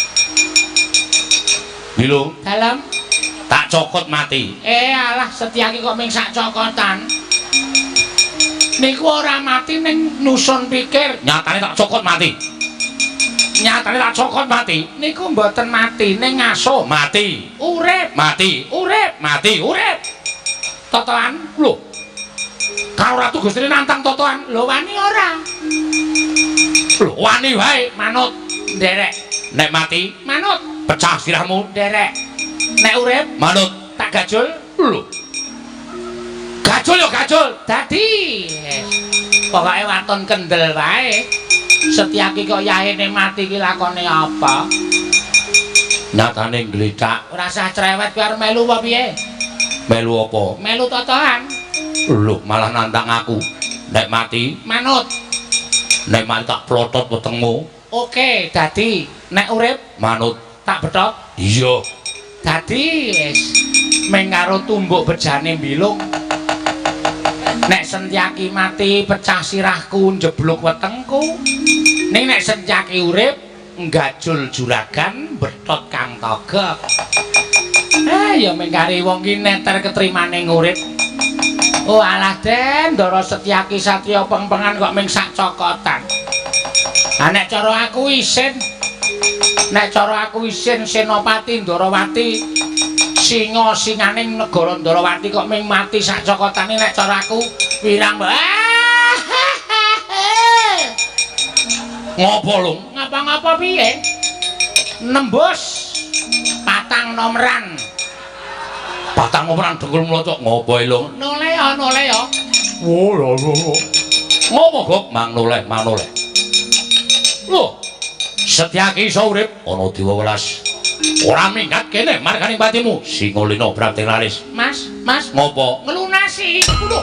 Lho, dalem tak cokot mati. Eh alah Setyaki kok ming sak cokotan. Niku ora mati ning nusun pikir. Nyatane tak cokot mati. Nyatane tak cokot mati. Niku mboten mati ning ngaso. Mati. Urip. Mati. Urip. Mati. Urip. Totoan. Lho. Karo Ratu Gustine nantang totoan. Lho wani ora? Lho wani wae manut nderek. Nek mati manut. Pecah sirahmu nderek. Nek urip manut. Tak gajul. Lho. Gajul yo gajul. Dadi. Pokoke waton kendel wae. Setyaki kok yahene mati iki lakone apa? Nyatane gletak. Ora usah cerewet kowe arep melu apa piye? Melu apa? Melu totoan. Lho malah nantang aku. Nek mati manut. Nek mati tak plotot wetengmu. Oke, dadi. Nek urip manut. Tak betot. Iya. Dadi wis meng karo tumbuk bejane mbilung. Nek Setyaki mati pecah sirahku njeblug wetengku. Ning nek Setyaki urip nggajul juragan betot Kang Togok. Eh ya meng kari wong ki neter ketrimane ngurip. Oh alah Den, Ndara Setyaki satriya pengpengan kok ming sak cokotan. Ha nek cara aku isin. Nek cara aku isin Senopati Ndarawati Singa-singaning negara Ndarawati kok ming mati sak cokotane nek cara aku wirang. Ngopo lung? Ngapa-ngapa piye? Nembus patang nomeran. Patang nomeran dengkul mlocok ngopo lung? Noleh ya, noleh ya. Oh, lho lho. Ngopo gok mang noleh, mang noleh. Lho, Setyaki iso urip ana dewa welas. Ora minggat kene marganing patimu. Singolina Brabdeng Laris. Mas, Mas. Ngopo? Ngelunasi. Lho.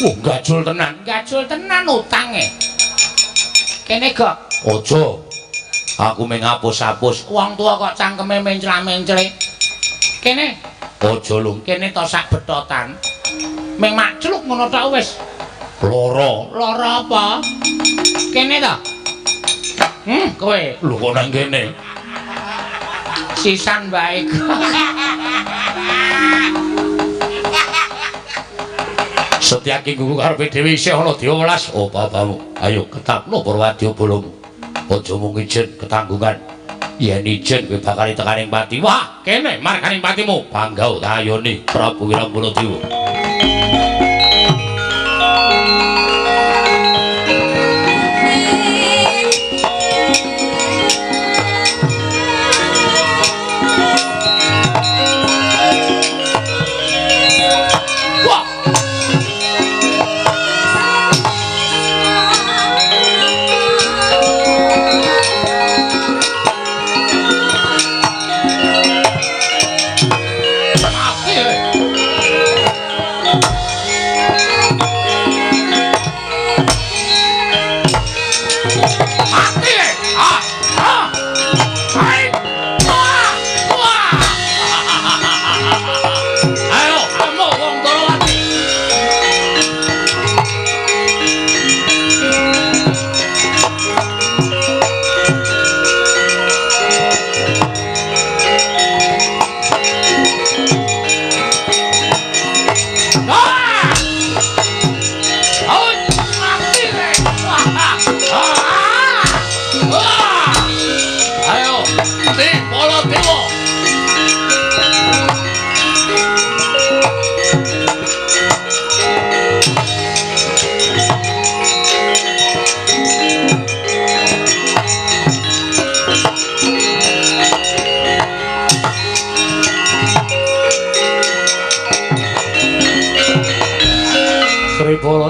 Oh, gajul tenan. Gajul tenan utange. Kene gok. Aja. Aku mung ngapus-apus. Wong tuwa kok cangkeme mencla-mencle. Kene. Aja lung. Kene to sak bethotan. Ming makcluk ngono tok wis. Lara. Lara apa? Kene to. Kowe. Lho kok nang kene? Sisan bae. Setyaki nggugu karepe dhewe isih ana dewa welas. Oh babamu. Ayo ketapno Purwadya bolomu. Aja mung ijen ketanggungan. Yen ijen kowe bakal tekaning pati. Wah, kene marganing patimu. Bangga tayone Prabu Wirambana Dewa.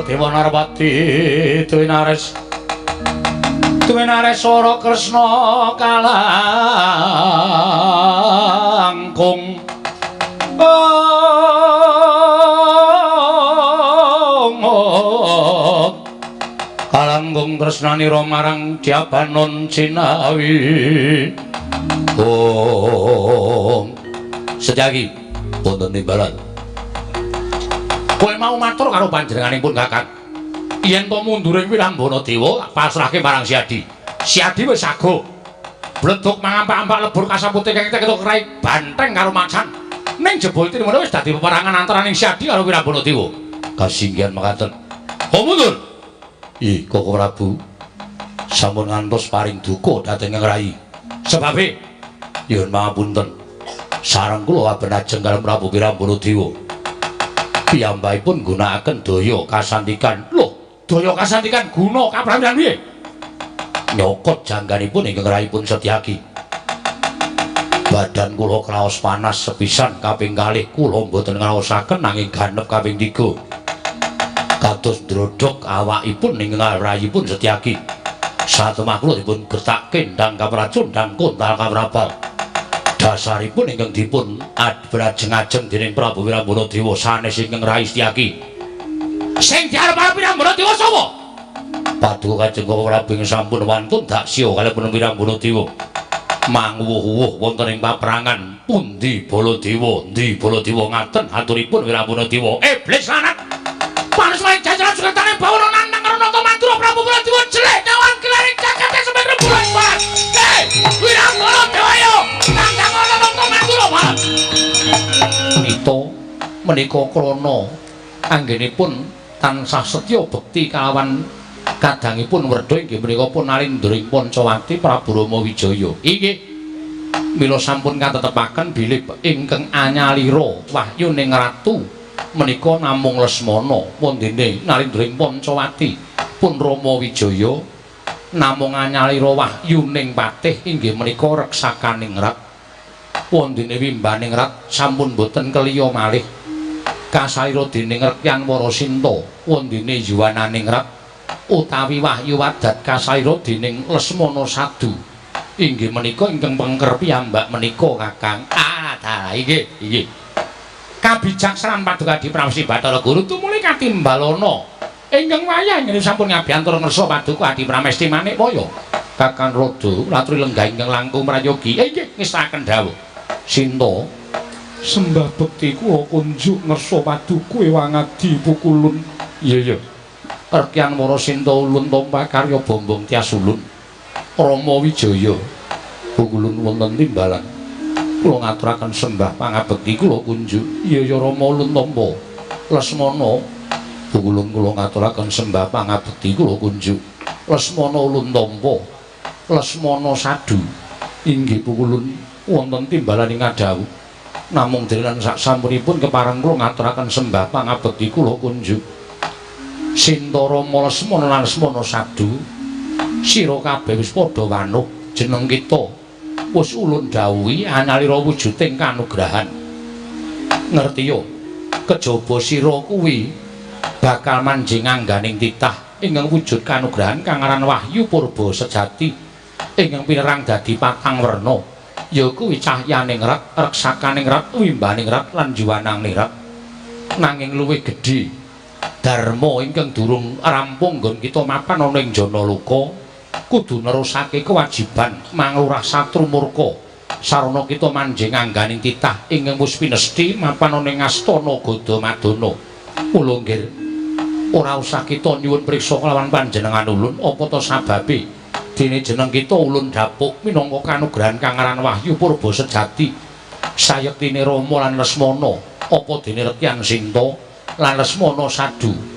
Dewa Narpati Dwinares Dwinares Swara Kresna kalangkung kalangkung tresnanira marang Dyabanon Cinawi. Om Setyaki wonten timbalan. Kowe mau matur karo panjenenganipun Kakang. Yen to mundure Wirambana Dewa pasrahke marang Siadi. Siadi wis sago. Bleduk mangampak-ampak lebur kasapute kang ketok rai banteng karo macan. Ning jebul trimana wis dadi peperangan antaraning Siadi karo Wirambana Dewa. Kasinggihan mekaten. Oh mundur. Ih, Koko Prabu. Sampun ngantos paring duka dhateng Rai. Sebabe nyuwun pangapunten. Sareng kula abenajeng karo Prabu Wirambana Dewa. Piyambakipun nggunakaken daya kasantikan. Lho, daya kasantikan guna kaprawiran piye? Nyokot jangganipun ingkang rahipun Setyaki. Badan kula kraos panas sepisan kaping kalih kula mboten ngraosaken nanging ganep kaping 3. Kados ndrodhok awakipun ingkang rahipun Setyaki. Satemah kula dipun gertakke ndang kapracun ndang kontal kaprabal. Dasaripun ingkang dipun abrajeng-ajeng dening Prabu Wirambana Dewa sanes ingkang Rai Setyaki. Sing diarep-arep Wirambana Dewa sapa? Paduka Kanjeng Prabu ingkang sampun wantun daksya kalih Wirambana Dewa. Manguwuh-wuh wonten ing paperangan pundi Baladewa, endi Baladewa ngaten aturipun Wirambana Dewa. Iblis lanat. Panes wae jajaran suketane bawana nantang karo Nata Madura Prabu Baladewa jelek nyawan kilaring jagate sampe rembulan barat. Hei, Wirambana Dewa yo. Nito menika krana anggenipun tansah setya bekti kalawan kadangipun werdha inggih menika pun Narendra Pancawati Prabu Rama Wijaya. Inggih. Mila sampun katetepaken bilih ingkang anyalira wahyuning ratu menika namung Lesmana wondene Narendra ing Pancawati pun Rama Wijaya namung anyalira wahyuning patih inggih menika reksakaning rat wondene wimbaning rat sampun boten keliya malih kasalira dening Rekyan Warasinta wondene yuwananing rat utawi wahyu adat kasalira dening Lesmana Sadu inggih menika ingkang pengker piyambak menika Kakang. Ah, dalah inggih inggih. Kabijaksanan Paduka Adi Pramesti Bathara Guru tumuli katimbalana ingkang wayah ngene sampun ngabiyantura ngersa Paduka Adi Pramesti Manikmaya. Kakang Rada laturi lenggah ingkang langkung prayogi. Inggih ngestaken dawuh. Sinta sembah bekti kula kunjuk ngersa paduka ewang adi pukulun. Iya iya. Rekyan Warasinta ulun tampa karya Bombong Tyas ulun. Rama Wijaya pukulun wonten timbalan kula ngaturaken sembah pangabekti kula kunjuk. Iya ya Rama ulun tampa. Lesmana pukulun kula ngaturaken sembah pangabekti kula kunjuk. Lesmana ulun tampa. Lesmana Sadu inggih pukulun wonten timbalan ing ngadhawuh. Namung denan sak sampunipun kepareng kula ngaturaken sembah pangabekti kula kunjuk. Sinta Rama Lesmana lan Lesmana Sadu sira kabeh wis padha wanuh jeneng kita wis ulun dawuhi analira wujuding kanugrahan. Ngertiya kejaba sira kuwi bakal manjing angganing titah ingkang wujud kanugrahan kang aran wahyu purba sejati ingkang pinerang dadi patang werna ya kuwi cahyaning rat, reksakaning rat, wimbaning rat lan juwanang rat. Nanging luwih gedhe dharma ingkang durung rampung nggon kita mapan ana ing Janaloka kudu nerusake kewajiban manglurah satru murka sarana kita manjing angganing titah ingkang wis pinesti mapan ana ing astana Gadamadana. Mula nggih ora usah kita nyuwun priksa kelawan panjenengan ulun apa ta sababe dene jeneng kita ulun dapuk minangka kanugrahan kang aran wahyu purba sejati sayektine Rama lan Lesmana apa dene Rekyan Sinta lan Lesmana Sadu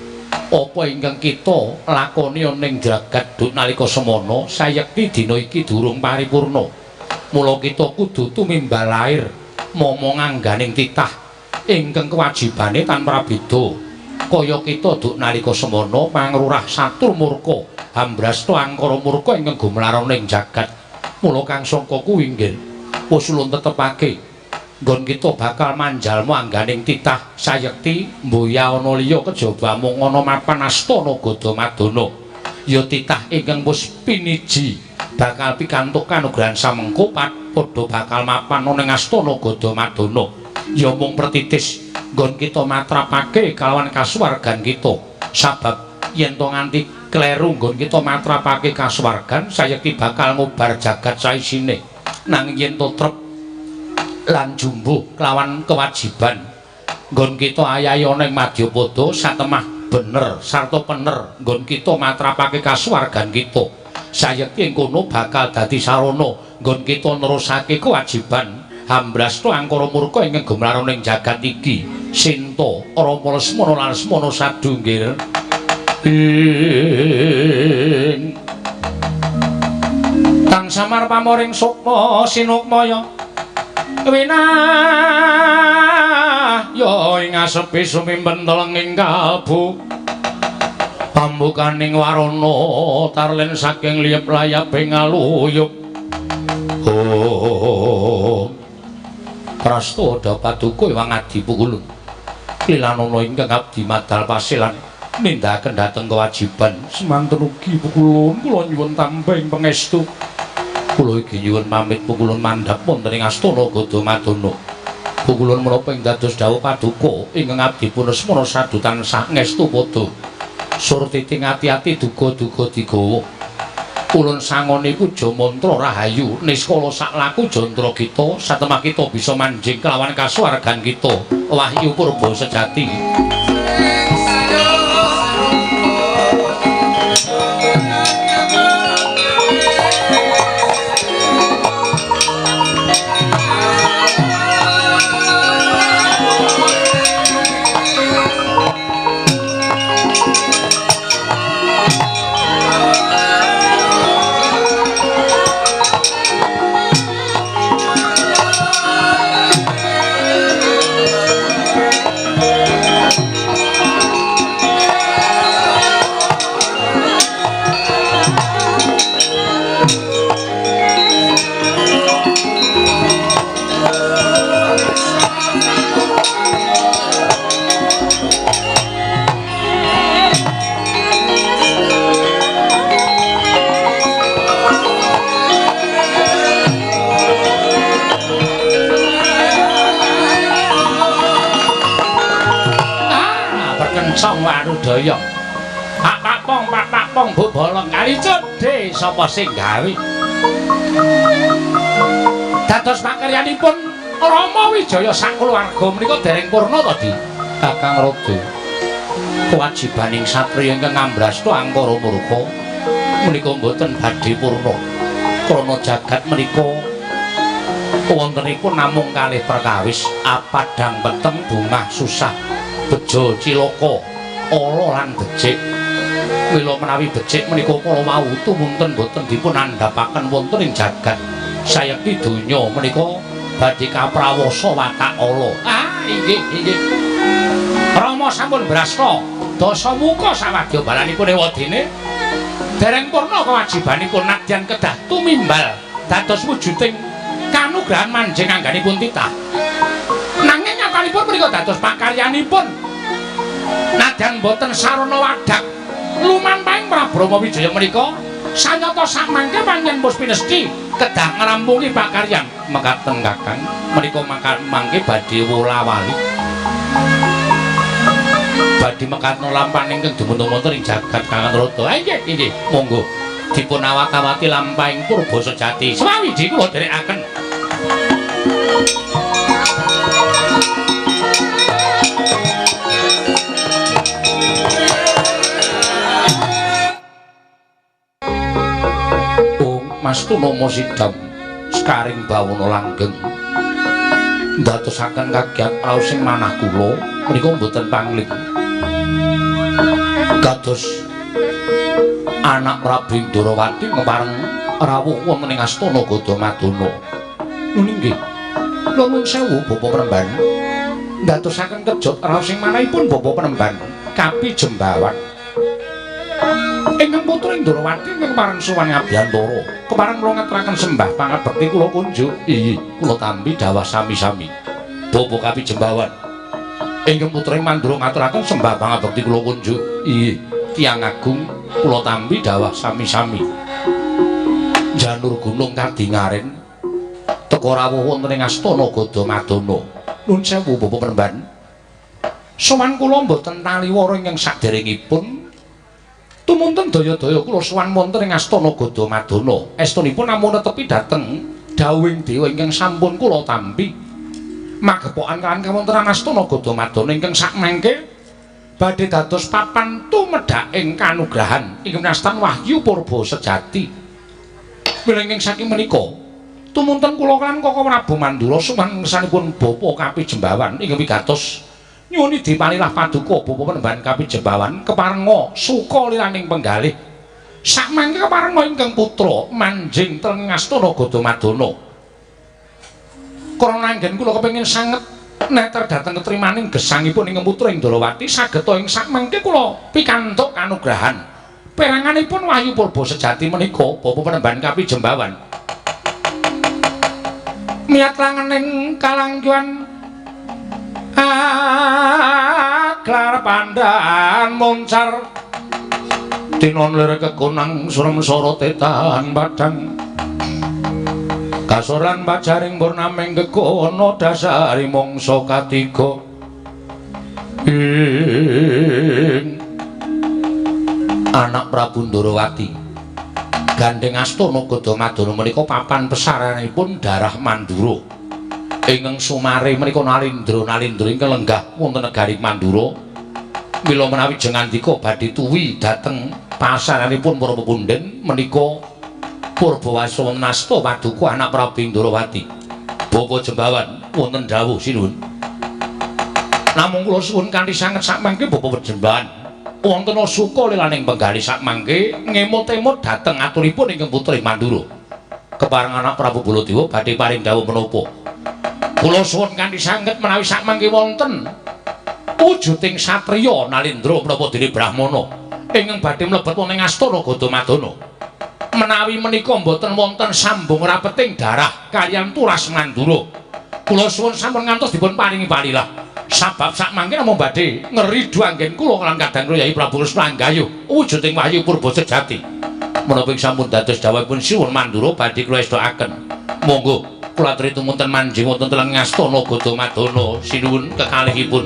apa ingkang kita lakoni ana ing jagat duk nalika semana sayekti dina iki durung paripurna. Mula kita kudu tumimbal lair momong angganing titah ingkang kewajibane tanpa beda kaya kita duk nalika semana pangrurah satru murka hambrasta angkara murka ingkang gumelar ana ing jagat. Mula kang sangka kuwi nggih wis ulun tetepake nggon kita bakal manjalma angganing titah sayekti mboya ana liya kejaba mung ana mapan astana Gadamadana ya titah ingkang wis piniji bakal pikantuk kanugrahan samengko padha bakal mapan ana ing astana Gadamadana ya mung pertitis nggon kita matrapake kalawan kasuwargan kita sabab yen to nganti kleru nggon kita matrapake kasuwargan sayekti bakal ngubar jagat saisine. Nanging yen to trep lan jumbuh kelawan kewajiban nggon kita ayahi ana ing madyapada satemah bener sarta pener nggon kita matrapake kasuwargan kita sayekti ing kono bakal dadi sarana nggon kita nerusake kewajiban hambrasta angkara murka ingkang gumelar ana ing jagat iki. Sinta Rama Lesmana lan Lesmana Sadu nggih ing tangsamar pamoring sukma sinukmaya winah ya ing asepi sumimpen telenging kalbu pambukaning warana tarlen saking liyep layaping aluyup. Oh prastoda paduka ewang adi pukulun lilanana ingkang abdi madal pasilan nindakaken dhateng kewajiban semanten ugi pukulun kula nyuwun tambah pangestu. Kula iki nyuwun pamit pukulun mandhap wonten ing astana Gadamadana. Pukulun menapa ing dados dawuh paduka ingkang abdi pun Lesmana Sadu tansah ngestu padha. Surtiti ngati-ati duga-duga digawa. Ulun sangoni puja mantra rahayu niskala saklaku jantra kita satemah kita bisa manjing kelawan kasuwargan kita wahyu purba sejati. doyong. Pak pak pong, pak pak pong, bu bolong kali cedhe sapa sing gawe. Dados pakaryanipun Rama Wijaya sakeluarga menika dereng purna to, Di? Kakang Rada. Kewajibaning satriya ingkang ngambrasta angkara murka menika mboten badhe purna. Krana jagat menika wontenipun namung kalih perkawis, apadhang peteng bungah susah, bejo cilaka, ala lan becik. Mila menawi becik menika kala wau tumunten boten dipun andhapaken wonten ing jagat. Sayekti donya menika badhe kaprawasa watak ala. Ah, inggih, inggih. Rama sampun brasta dasamuka sawadya balanipun ewadene dereng purna kewajibanipun nadyan kedah tumimbal dados wujuding kanugrahan manjing angganipun titah. Nanging nyatanipun menika dados pakaryanipun nadyan boten sarana wadak lumampahing Prabu Rama Wijaya menika sanyata sakmangke pancen Puspinesti kedah ngrampungi pakaryan. Mekaten Kakang, menika mangke badhe wola-wali. Badhe mekatno lampahan ingkang dumunung wonten ing jagat Kakang Rada. Ah inggih, inggih, monggo dipun awat-awati lampahing purba sejati. Sawiji kula dherekaken. Mas Tunama Sidam sekaring bawana langgeng ndadosaken kagiat raos sing manah kula menika mboten pangling kados anak Prabu Ndorowati kepareng rawuh wonten ing astana Gadamadana. Nun inggih, kula nuwun sewu Bapak Penemban, ndadosaken kejot raos sing manahipun Bapak Penemban Kapi Jembawan ingkang putra Ndorowati ingkang pareng sowan ngabiyantara kepareng kula ngaturaken sembah pangabekti kula kunjuk. Inggih, kula tampi dawah sami-sami Bapak Kapi Jembawan ingkang putra Mandura ngaturaken sembah pangabekti kula kunjuk. Inggih, tiyang agung kula tampi dawah sami-sami. Janur gunung kadingaren teka rawuh wonten ing astana Gadamadana. Nuwun sewu Bapak Penemban, sowan kula mboten taliwara ingkang saderengipun tumunten daya-daya kula sowan wonten ing astana Gadamadana. Estunipun namung netepi dhateng dawuhing dewa ingkang sampun kula tampi. Magepokan kaliyan kawontenan astana Gadamadana ingkang sakmangke badhe dados papan tumedhaking kanugrahan ingkang minastan wahyu purba sejati. Mila ingkang saking menika tumunten kula kaliyan Koko Prabu Mandura sowan ngersanipun Bapak Kapi Jembawan ingkang wigatos nyuwun dipalilah paduka Bapak Penemban Kapi Jembawan keparenga suka liraning penggalih. Sakmangke keparenga ingkang putra manjing teng astana Gadamadana. Krana anggen kula kepengin sanget neter dhateng ketrimaning gesangipun ingkang putra ing Ndorowati sageta ing sakmangke kula pikantuk kanugrahan peranganipun wahyu purba sejati menika Bapak Penemban Kapi Jembawan. Miyat langening kalangguan aglar pandhan moncar tinon lir kekonang surem sorote tahan padhang kasoran pajaring purnaming gegono dasari mangsa katiga ing anak Prabu Ndorowati gandheng astana Gadamadana menika papan pesaranipun darah Mandura ingkang sumare menika Nalindra ingkang lenggah wonten negari Mandura. Mila menawi jengandika badhe tuwi dhateng pasaranipun para pepundhen menika Purbawasa wonten asta paduka anak Prabu Ndorowati. Bapak Jembawan wonten dawuh sinuwun. Namung kula suwun kanthi sanget sakmangke Bapak Jembawan wonten suka lilaning penggalih sakmangke ngemot-emot dhateng aturipun ingkang putri Mandura. Kepareng anak Prabu Baladewa badhe paring dawuh menapa? Kula suwun kanthi sanget menawi sakmangke wonten wujuding satriya Nalindra menapa dene Brahmana ingkang badhe mlebet wonten ing astana Gadamadana. Menawi menika mboten wonten sambung rapeting darah kaliyan turas Mandura, kula suwun sampun ngantos dipun paringi palilah. Sabab sakmangke namung badhe ngridu anggen kula lan kadang Yai Prabu Kresna Anggayuh wujuding wahyu purba sejati. Menapa ing sampun dados dawuhipun Sinuwun Mandura badhe kula estokaken. Monggo kula aturi tumunten manjing wonten teng astana Gadamadana sinuwun kekalihipun.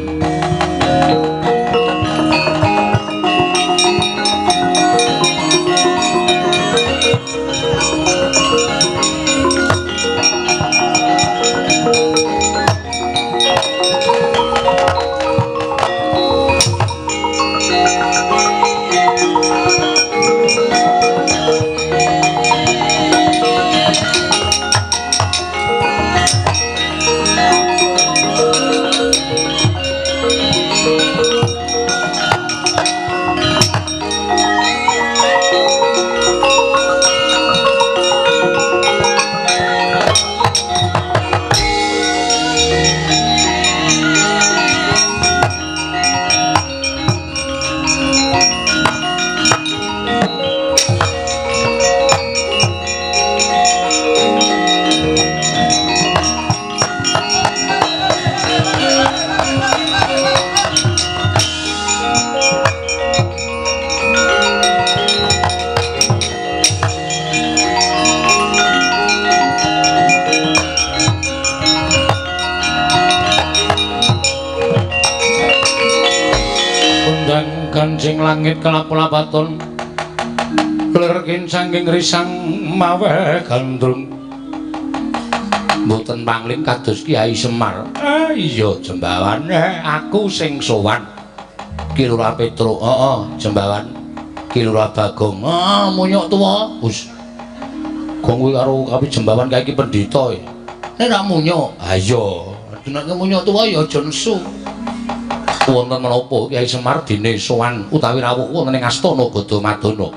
Langit kelap-lapaton lir kincanging risang maweh gandrung. Mboten pangling kados Kyai Semar. Iya Jembawan, aku sing sowan. Ki Lurah Petruk, heeh, Jembawan. Ki Lurah Bagong, ah munyuk tuwa. Wis. Gong kuwi karo kapi Jembawan kae iki pendhita e. Nek ra munyuk, ha iya, nek munyuk tuwa ya aja nesu. Wonten menapa Kyai Semar dene sowan utawi rawuh wonten ing astana Gadamadana?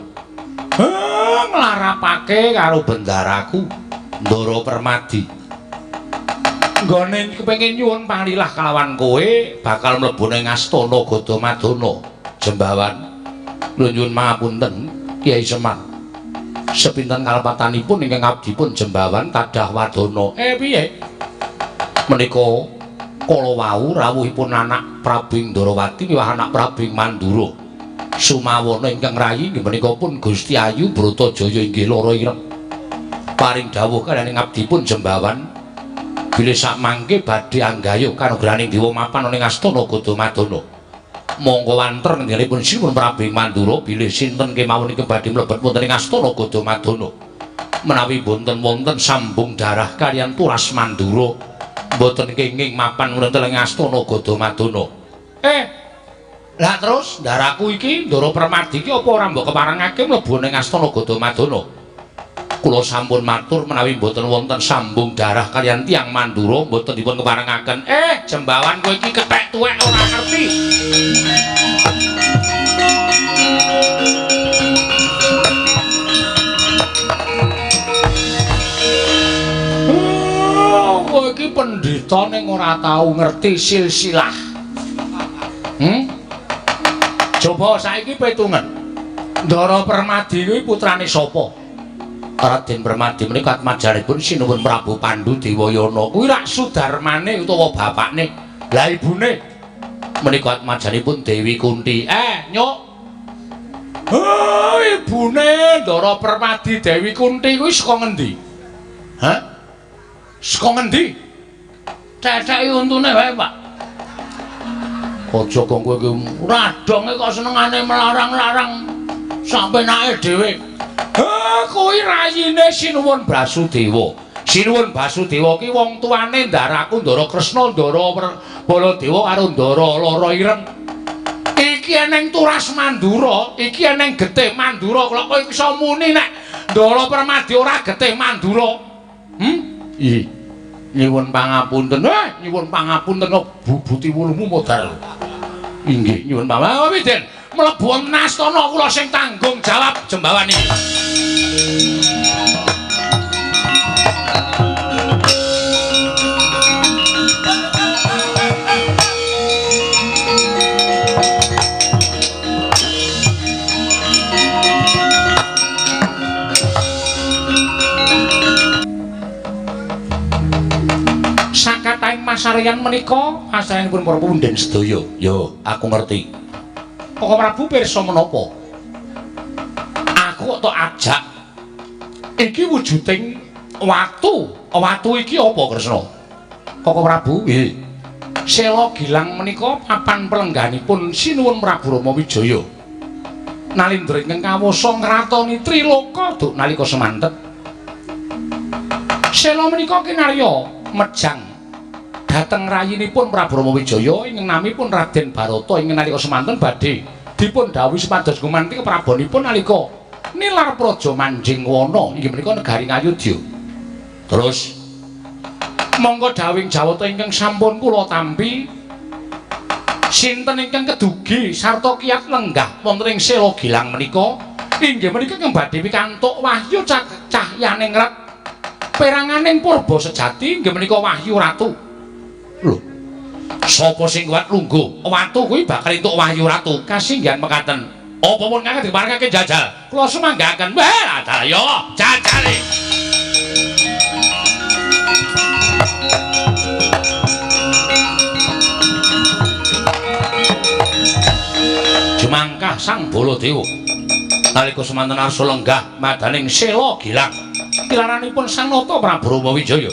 Nglarapake karo bendaraku Ndara Permadi. Nggone kepengin nyuwun pangrilah kalawan kowe bakal mlebu ning astana Gadamadana. Jembawan, kula nyuwun pangapunten Kyai Semar. Sepinten kalepatanipun ingkang abdipun Jembawan tadah wadana. Piye? Menika kala wau rawuhipun anak Prabu Ndrawati miwah anak Prabu Mandura. Sumawana ingkang rayi inggih menika pun Gusti Ayu Bratajaya inggih lara ireng. Paring dawuh kaliyan abdipun Jembawan bilih sakmangke badhe anggayuh kanugrahaning dewa mapan ing astana Gadamadana. Monggo wanter ngendikipun Sinuwun Prabu Mandura bilih sinten kemawon ingkang badhe mlebet wonten ing astana Gadamadana. Menawi boten wonten sambung darah kaliyan Turas Mandura mboten kenging mapan wonten ing astana Gadamadana. Lah terus ndaraku iki Ndara Permadi iki apa ora mbok keparengake mlebu ning astana Gadamadana? Kula sampun matur menawi mboten wonten sambung darah kaliyan tiyang Mandura mboten dipun keparengaken. Jembawan kowe iki kethek tuwek ora ngerti. Kowe iki pendhita ning ora tau ngerti silsilah. Coba saiki petungen. Ndara Permadi kuwi putrane sapa? Raden Permadi menika atmajanipun Sinuwun Prabu Pandu Dewayana. Kuwi rak sudarmane utawa bapakne. Lah ibune menika atmajanipun Dewi Kunti. Nyuk. Ibune Ndara Permadi Dewi Kunti kuwi saka ngendi? Hah? Saka ngendi? Ceceki untune wae, Pak. Aja kok kowe iki radonge kok senengane melarang-larang sampenake dhewe. Kuwi rayine Sinuwun Basudewa. Sinuwun Basudewa ki wong tuane ndaraku Ndara Kresna, Ndara Baladewa karo Ndara Lara Ireng. Iki eneng Turas Mandura, iki eneng getih Mandura. Kok kowe iso muni nek Ndara Permadi ora getih Mandura? Ih. Nyuwun pangapunten. Nyuwun pangapunten kok bubuti wulumu modal. Inggih, nyuwun pangapunten. Den, mlebu wonten astana kula sing tanggung jawab Jembawan iki. Sakataing masaryan menika masaryanipun para punden sedaya. Yo, aku ngerti. Koko Prabu pirsa menapa? Aku kok tok ajak. Iki wujuding watu. Watu iki apa, Kresna? Koko Prabu, nggih. Sela Gilang menika papan pelengganipun Sinuwun Prabu Rama Wijaya. Nalindra ingkang kawasa ngratoni Triloka duk nalika semanten. Sela menika kinarya mejang dhateng rayinipun Prabu Rama Wijaya ingkang namipun Raden Barata ingkang nalika semanten badhe dipun dhawuhi supados gumanti keprabonipun nalika nilar praja Manjingwana inggih menika negari Ngayodya. Terus monggo dawing jawata ingkang sampun kula tampi sinten ingkang kedugi sarta kiyat lenggah wonten ing Sela Gilang menika inggih menika ingkang badhe pikantuk wahyu cahyaning ret peranganing purba sejati inggih menika Wahyu Ratu. Lho, sapa sing kuat lungguh watu kuwi bakal entuk Wahyu Ratu. Kasinggihan mekaten. Apa pun kakek diparengake jajal. Kula sumanggaken. Wah, yo jajale. Jumangkah Sang Baladewa nalika semanten arsa lenggah madaning Sela Gilang. Pilaranipun Sang Nata Prabu Rama Wijaya.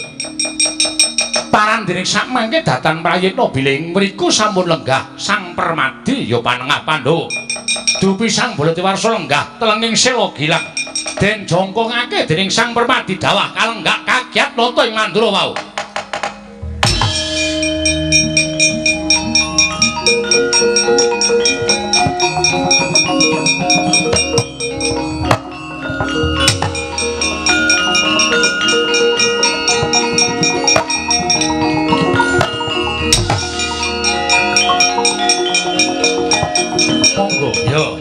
Parandene sakmangke datan prayitna bilih mriku sampun lenggah Sang Permadi ya panengah Pandhawa. Dupi Sang Balatiwarsa lenggah telenging sela gilang. Den jongkongake dening Sang Permadi dawah kalenggak kagiat nata ing Mandura wau. Monggo, yo.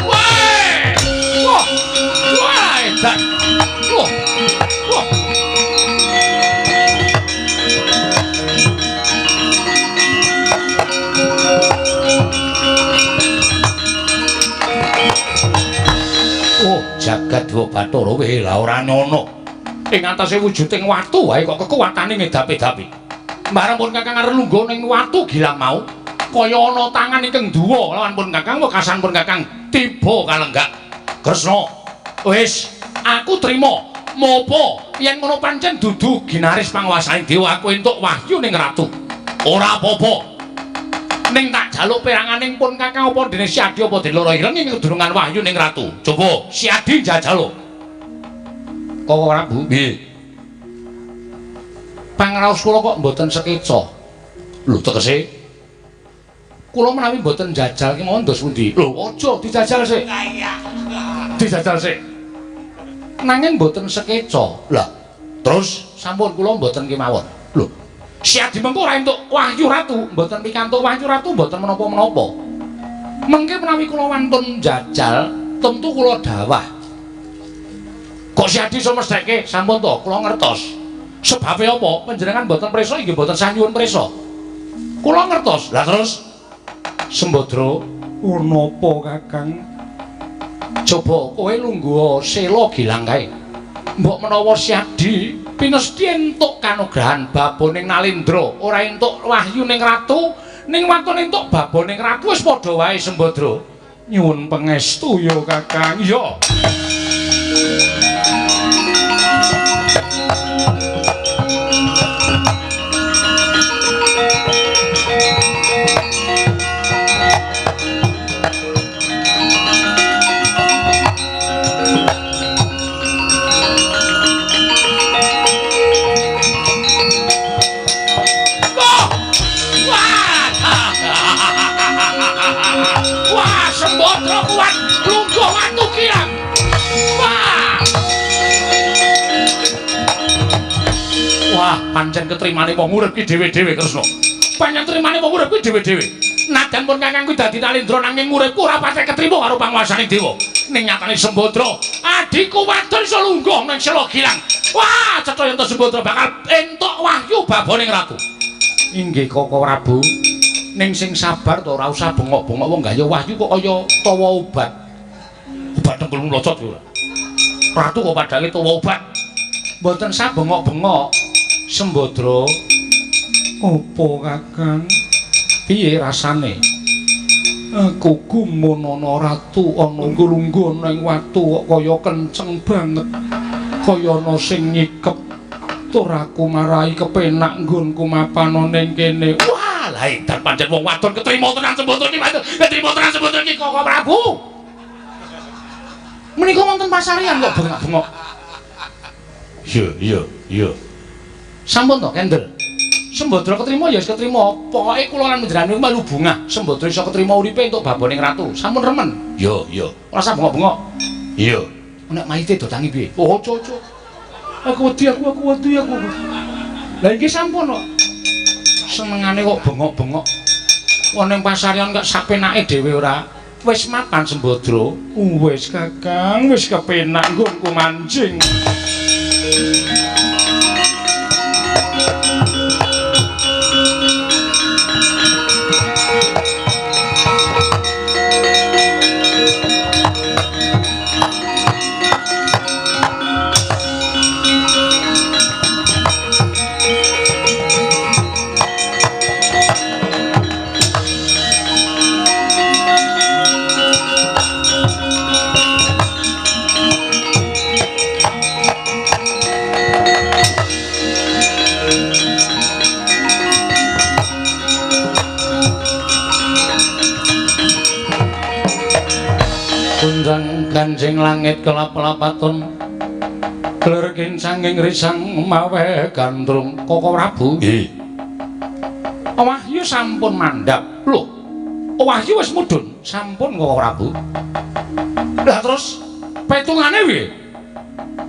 Wah! Wah! Wah, edan. Wah. Wah. Oh, jagat Dewa Bathara weh lah ora nyono. Ing atase wujuding watu wae kok kekuwatane ngedapi-dapi. Bareng pun Kakang arep lungguh ning watu gilang mau, kaya ana tangan ingkang duwa lawan pun Kakang wekasan pun Kakang tiba kalenggak. Kresna, wis aku trima. Mopo yen ngono pancen dudu ginaris panguwasaning dewa, aku entuk wahyu ning ratu. Ora apa-apa. Ning tak jaluk peranganing pun Kakang apa dene Siadi apa dene Loro Ireng ing kedurungan wahyu ning ratu. Coba Siadi jajal. Kok ora Bu? Piye? Pangraos kula kok mboten sekeca. Lho tegese kula menawi mboten jajal ki mawon dos pundi? Lho aja dijajal sik. Dijajal sik. Nanging mboten sekeca. Lah terus sampun kula mboten kemawon. Lho Siadi mengko ora entuk wahyu ratu, mboten pikantuk wahyu ratu mboten menapa-menapa. Mengke menawi kula wantun jajal, tentu kula dawah. Kok Siadi iso mestheke? Sampun to, kula ngertos. Sebabe apa? Panjenengan mboten prisa inggih mboten sah nyuwun prisa. Kula ngertos. Lah terus Sembadra, napa Kakang? Coba kowe lungguh sela gilang kae. Mbok menawa Siadi pinesti entuk kanugrahan baboning Nalindra, ora entuk wahyu ning ratu, ning waton entuk baboning ratu wis padha wae Sembadra. Nyuwun pangestu ya Kakang. Iya. Wah, Sembadra kuat lungguh watu kirang. Wah. Wah, pancen ketrimane wong urip ki dhewe-dhewe Kresna. Pancen trimane wong urip ki dhewe-dhewe. Najan pun Kakang kuwi dadi Nalindra nanging uripku ora patek ketrima karo panguwasaning dewa. Ning nyatane Sembadra, adhiku wadon iso lungguh ning sela gilang. Wah, cetha yen Sembadra bakal entuk wahyu baboning ratu. Inggih Koko Prabu. Ning sing sabar to ora usah bengok-bengok wong gaya wahyu kok kaya tawa obat. Obat tengkulmu mlocot ora. Ratu kok padhange tawa obat. Mboten sah bengok-bengok. Sembadra, apa Kakang? Piye rasane? Aku gumun ana ratu ana lungguh ning watu kok kaya kenceng banget. Kaya ana sing nyikep. Tur aku marai kepenak nggonku mapan ning kene. Wah, lah edan pancen wong wadon ketrima tenan Sembadra iki, ketrima tenan Sembadra iki Koko Prabu. Menika wonten pasarian kok bengak-bengok. Iya, iya, iya. Sampun to, kendel. Sembadra ketrima ya wis ketrima. Pokoke kula lan panjenengan niku melu bungah. Sembadra iso ketrima uripe entuk baboning ratu. Sampun remen. Iya, iya. Ora usah bengok-bengok. Iya. Nek mayite do tangi piye? Oh, aja, aja. Aku wedi aku, aku wedi aku. Lah iki sampun kok. Senengane kok bengok-bengok. Wong ning pasarian kok sapenake dhewe ora. Wis mapan Sembadra. Wis Kakang, wis kepenak nggonku manjing. Kunjang ganjing langit kelap-lapatun ler kincanging risang mawe gandrung. Koko Prabu, nggih. Wahyu sampun mandhap. Lho, wahyu wis mudhun. Sampun Koko Prabu. Lah terus petungane piye?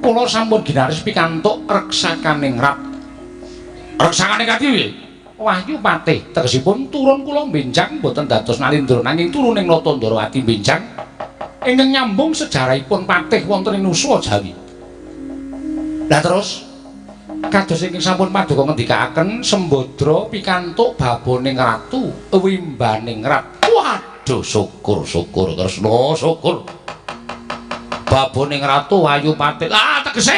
Kula sampun ginaris pikantuk reksakaning rat. Reksakaning rat piye? Wahyu patih tegesipun turun kula benjang mboten dados Nalindra nanging turun ing Nata Ndrawati benjang ingkang nyambung sejarahipun patih wonten ing Nusa Jawi. Lah terus kados ingkang sampun paduka ngendikaaken Sembadra pikantuk baboning ratu wimbaning rat. Waduh, syukur syukur Kresna syukur. Baboning ratu Wahyu patih. Lah tegese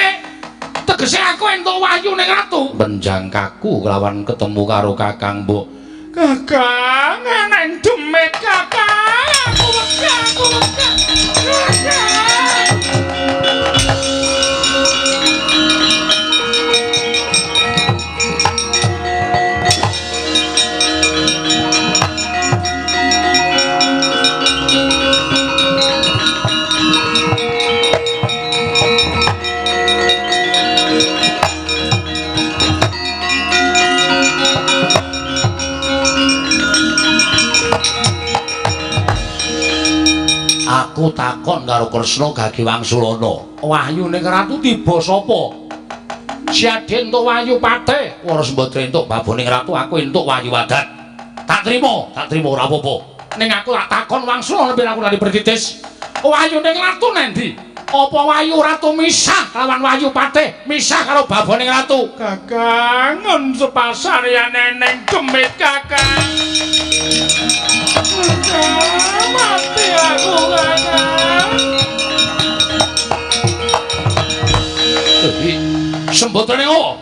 tegese aku entuk wahyu ning ratu. Benjang kaku kelawan ketemu karo Kakang Mbok. Kakang eneng demit Kakang. Aku wegah, aku wegah. Kakang. Aku takon karo Kresna gage wangsulana. Wahyu ning ratu tiba sapa? Siade entuk wahyu patih. Ora Sembadra entuk baboning ratu, aku entuk wahyu wadat. Tak trimo ora apa-apa. Ning aku tak takon wangsulana ben aku nari bertitis. Wahyu ning ratu nendi? Apa wahyu ratu misah lawan wahyu patih, misah karo baboning ratu? Kakang, sepasaryan eneng demit Kakang. Kakang, mati aku Kakang. Sembadra ning opo?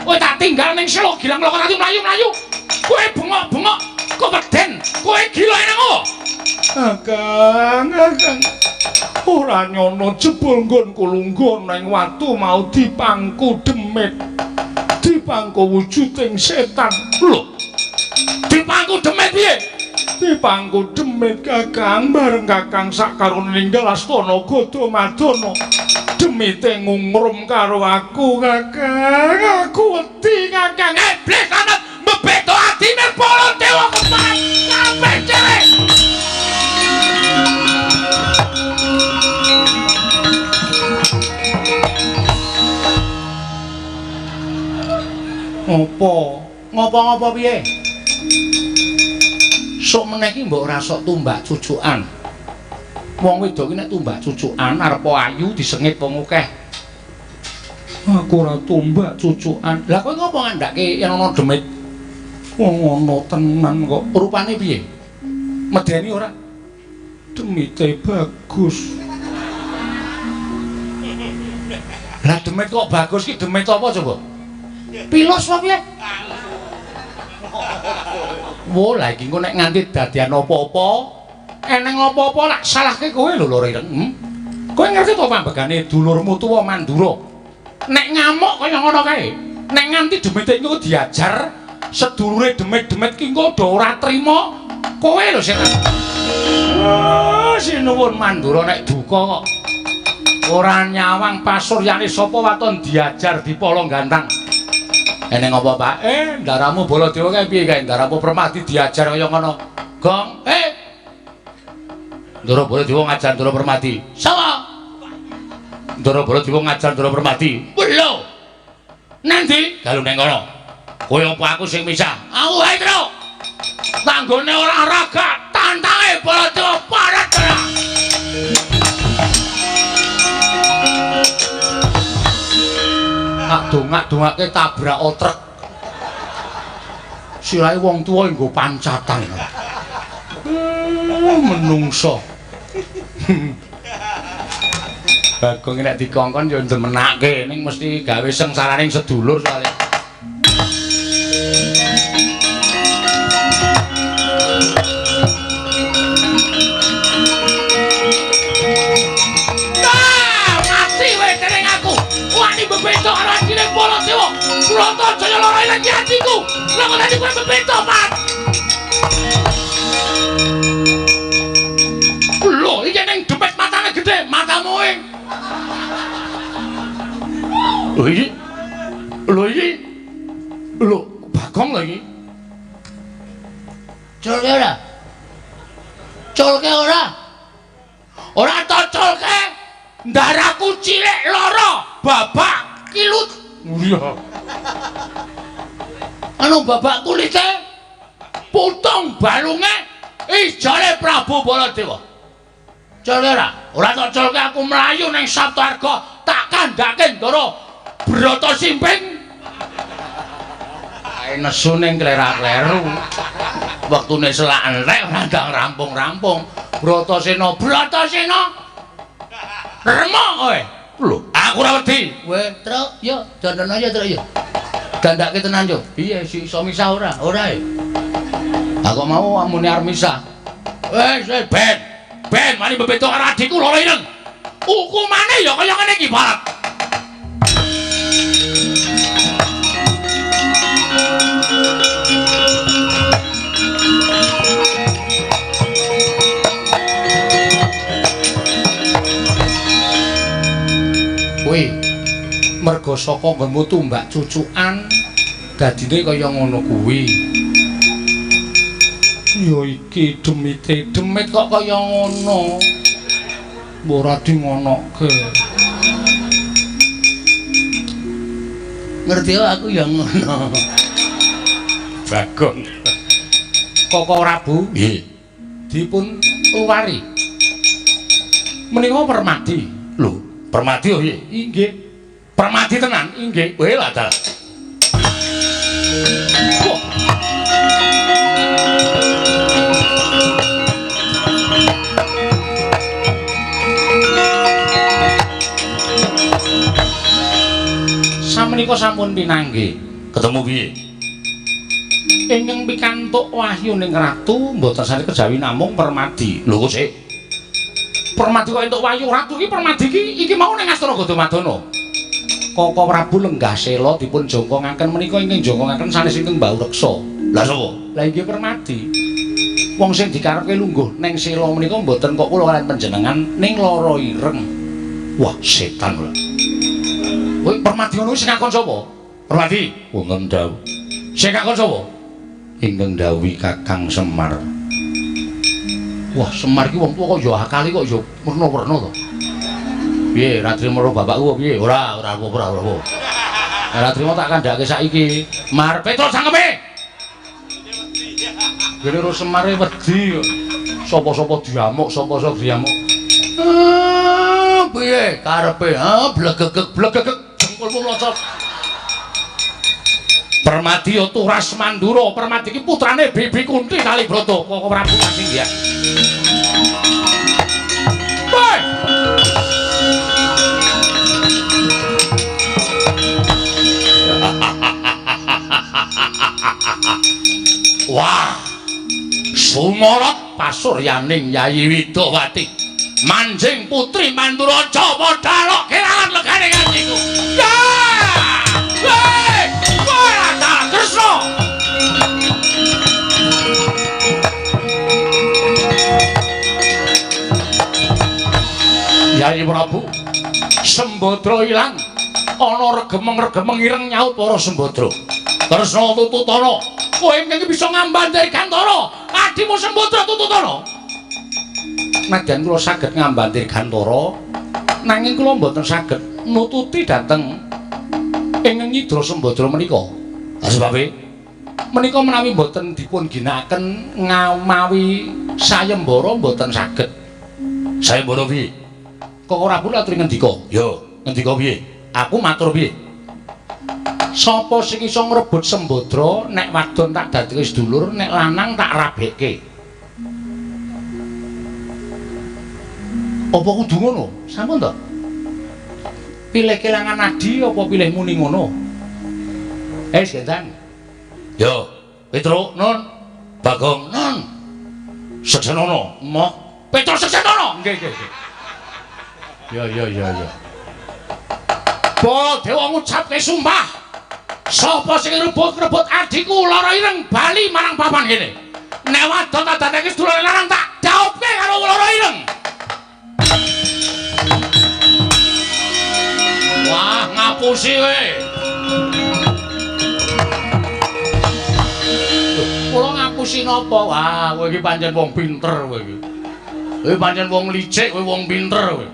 Kowe tak tinggal ning Selo Gilang Loka Ratu mlayu-mlayu. Kowe bengok-bengok, keweden, kowe gila nang opo? Kakang, Kakang. Ora nyono jebul nggonku lungguh ning watu mau dipangku demit. Dipangku wujuding setan. Lho. Dipangku demit piye? Dipangku demit Kakang bareng Kakang sakarone ninggal astana Gadamadana. Demite ngungrum karo aku Kakang. Aku wedi Kakang. Iblis lanat mbebeto atine para dewa keparat kabeh cewek. Ngopo? Ngopo-ngopo piye? Sok meneh iki mbok ora sok tumbak cucukan. Wong wedok iki nek tumbak cucukan arep ayu disengit wong akeh. Aku ora tumbak cucukan. Lah kowe ngopo ngandhake yen ana demit? Wong ana tenan kok. Rupane piye? Medeni ora? Demite bagus. Lah demit kok bagus ki demit apa coba? Pilus apa piye? Wo lah iki engko nek nganti dadian apa-apa, eneng apa-apa lak salahke kowe lho Loro Ireng. Kowe ngerti to pambegane dulurmu tuwa Mandura? Nek ngamuk kaya ngono kae, nek nganti demite engko diajar sedulure demit-demit ki engko do ora trima kowe lho sing. Oh, sinuwun Mandura nek duka kok ora nyawang pasuryane sapa waton diajar dipolo gantang. Eneng apa, Pak? Ndaramu Baladewa kae piye kae? Ndaramu Permadi diajar kaya ngono. Gong, Ndara Baladewa ngajar Ndara Permadi. Sapa? Ndara Baladewa ngajar Ndara Permadi. Lho. Nanti dalu neng kono. Kowe apa aku sing misah? Aku wae, Tru. Tanggone olahraga, tantange Baladewa parat ora. Tak dongak-dongake tabrak truk. Sirahe wong tuwa nggo pancatan. Menungso. Bagong nek dikongkon ya ndemenake ning mesti gawe sengsaraning sedulur soalé. Mati kowe dening aku. Wani bebeto karo adine Baladewa. Bratajaya lara iki atiku. Lah kok dadi kowe bebeto, Pak? Lho, iki ning demit matane Lho iki. Lho iki. Lho, Bagong lho iki. Culke ora? Culke ora? Ora to culke. Ndaraku cilik loro, babak kilut. Iya. Anu babak kulite putung balunge ijole Prabu Baladewa. Culke ora? Ora to culke aku mlayu ning Saptarga tak kandhake Ndara Brata Simping. Ae nesu ning klerak-kleru. Wektune selak entek ora ndang rampung-rampung. Bratasena, Bratasena. Remok kowe. Lho, aku ora wedi. Kowe, Truk, yo dandan aja, Truk, yo. Dandake tenan yo. Piye si iso misah ora? Ora e. Aku mau amune arep misah. Wis, wis ben. Ben mari bebeto karo adikku loro ireng. Hukumane ya kaya ngene iki, Barat. Kuwi merga saka nggonmu tumbak cucukan dadine kaya ngono kuwi. Ya iki demite, demit kok kaya ngono. Mbok ora di ngonoke. Ngerti aku ya ngono. Bagong. Koko Prabu nggih dipun luwari. Menika Permadi. Lho, Permadi oh piye? Inggih. Permadi tenan? Inggih. Weh lah dalah. Wah. Samenika sampun pinanggih. Ketemu piye? Ingkang pikantuk wahyuning ratu mboten sane kejawi namung Permadi. Lho kok sik? Permadi kok entuk wahyu ratu iki Permadi iki iki mau ning Astana Gadamadana. Koko Prabu lenggah sela dipun jongkongaken menika ingkang jongkongaken sanes ingkang Mbaureksa. Lah sapa? Lah inggih Permadi. Wong sing dikarepke lungguh ning sela menika mboten kok kula kaliyan panjenengan ning lara ireng. Wah, setan lho. Kowe Permadi ngono sing ngakon sapa? Permadi wonten dawuh. Sing ngakon sapa? Ingkang dawuhi Kakang Semar. Wah, Semar iki wong tuwa kok ya akale kok ya werna-werna to. Piye, ra trimo karo bapakku piye? Ora, ora apa-apa, ora apa. Ora trimo tak kandhake saiki. Mar Petro cangkeme. Gene ro Semare wedi kok. Sapa-sapa diamuk, sapa-sapa diamuk. Ah, piye karepe? Ha, blegegeg blegegeg jengkulmu mlocot. Permadi ya Turas Mandura, Permadi iki putrane Bibi Kunti Kalibrata, Koko Prabu Kasinggihan. Woi! Wah! Sumorot pasuryaning Yayi Widowati. Manjing putri Mandura Jawa dalok kelangan legane ngantiku. Ya! Woi! Woi, Kresna! Yayi Prabu, Sembadra ilang. Ana regemeng-regemeng ireng nyaut para Sembadra. Kresna tututana, kowe ingkang bisa ngambandhi Gantara. Adimu Sembadra tututana. Nadyan kula saged ngambandhi Gantara, nanging kula mboten saged nututi dhateng ingkang nyidra Sembadra menika. Lah sebabe menika menawi mboten dipun ginakaken ngamawi sayembara mboten saged. Sayembara piye? Kok ora pula aturi ngendika? Yo, ngendika piye? Aku matur piye? Sapa sing iso ngrebut Sembadra nek wadon tak dadeke sedulur, nek lanang tak rabekke. Apa kudu ngono? Sampun to? Pilih kelangan adi apa pilih muni ngono? Gendang. Yo, Petro nun, Bagong nun. Seksenono, moh. Petro Seksenono. Nggih, nggih, nggih. Ya, ya, ya, ya. Baladewa ngucapke sumpah. Sapa sing rebut-rebut adikku lara ireng bali marang papan kene. Nek wadon tak dadeke sedulur lanang tak daupke karo lara ireng. Wah, ngapura Ngapusi kowe. Kula ngapusi napa? Wah, kowe iki pancen wong pinter kowe iki. Kowe pancen wong licik, kowe wong pinter kowe.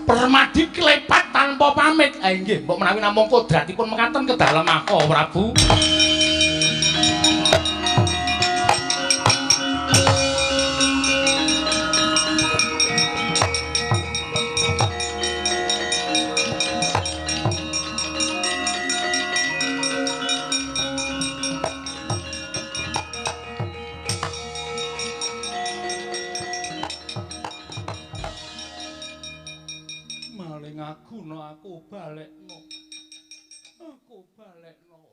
Permadi klepat tanpa pamit. Ha inggih, mbok menawi namung kodratipun mekaten kedah lemah Prabu. Maling aguna aku balekno. Aku balekno.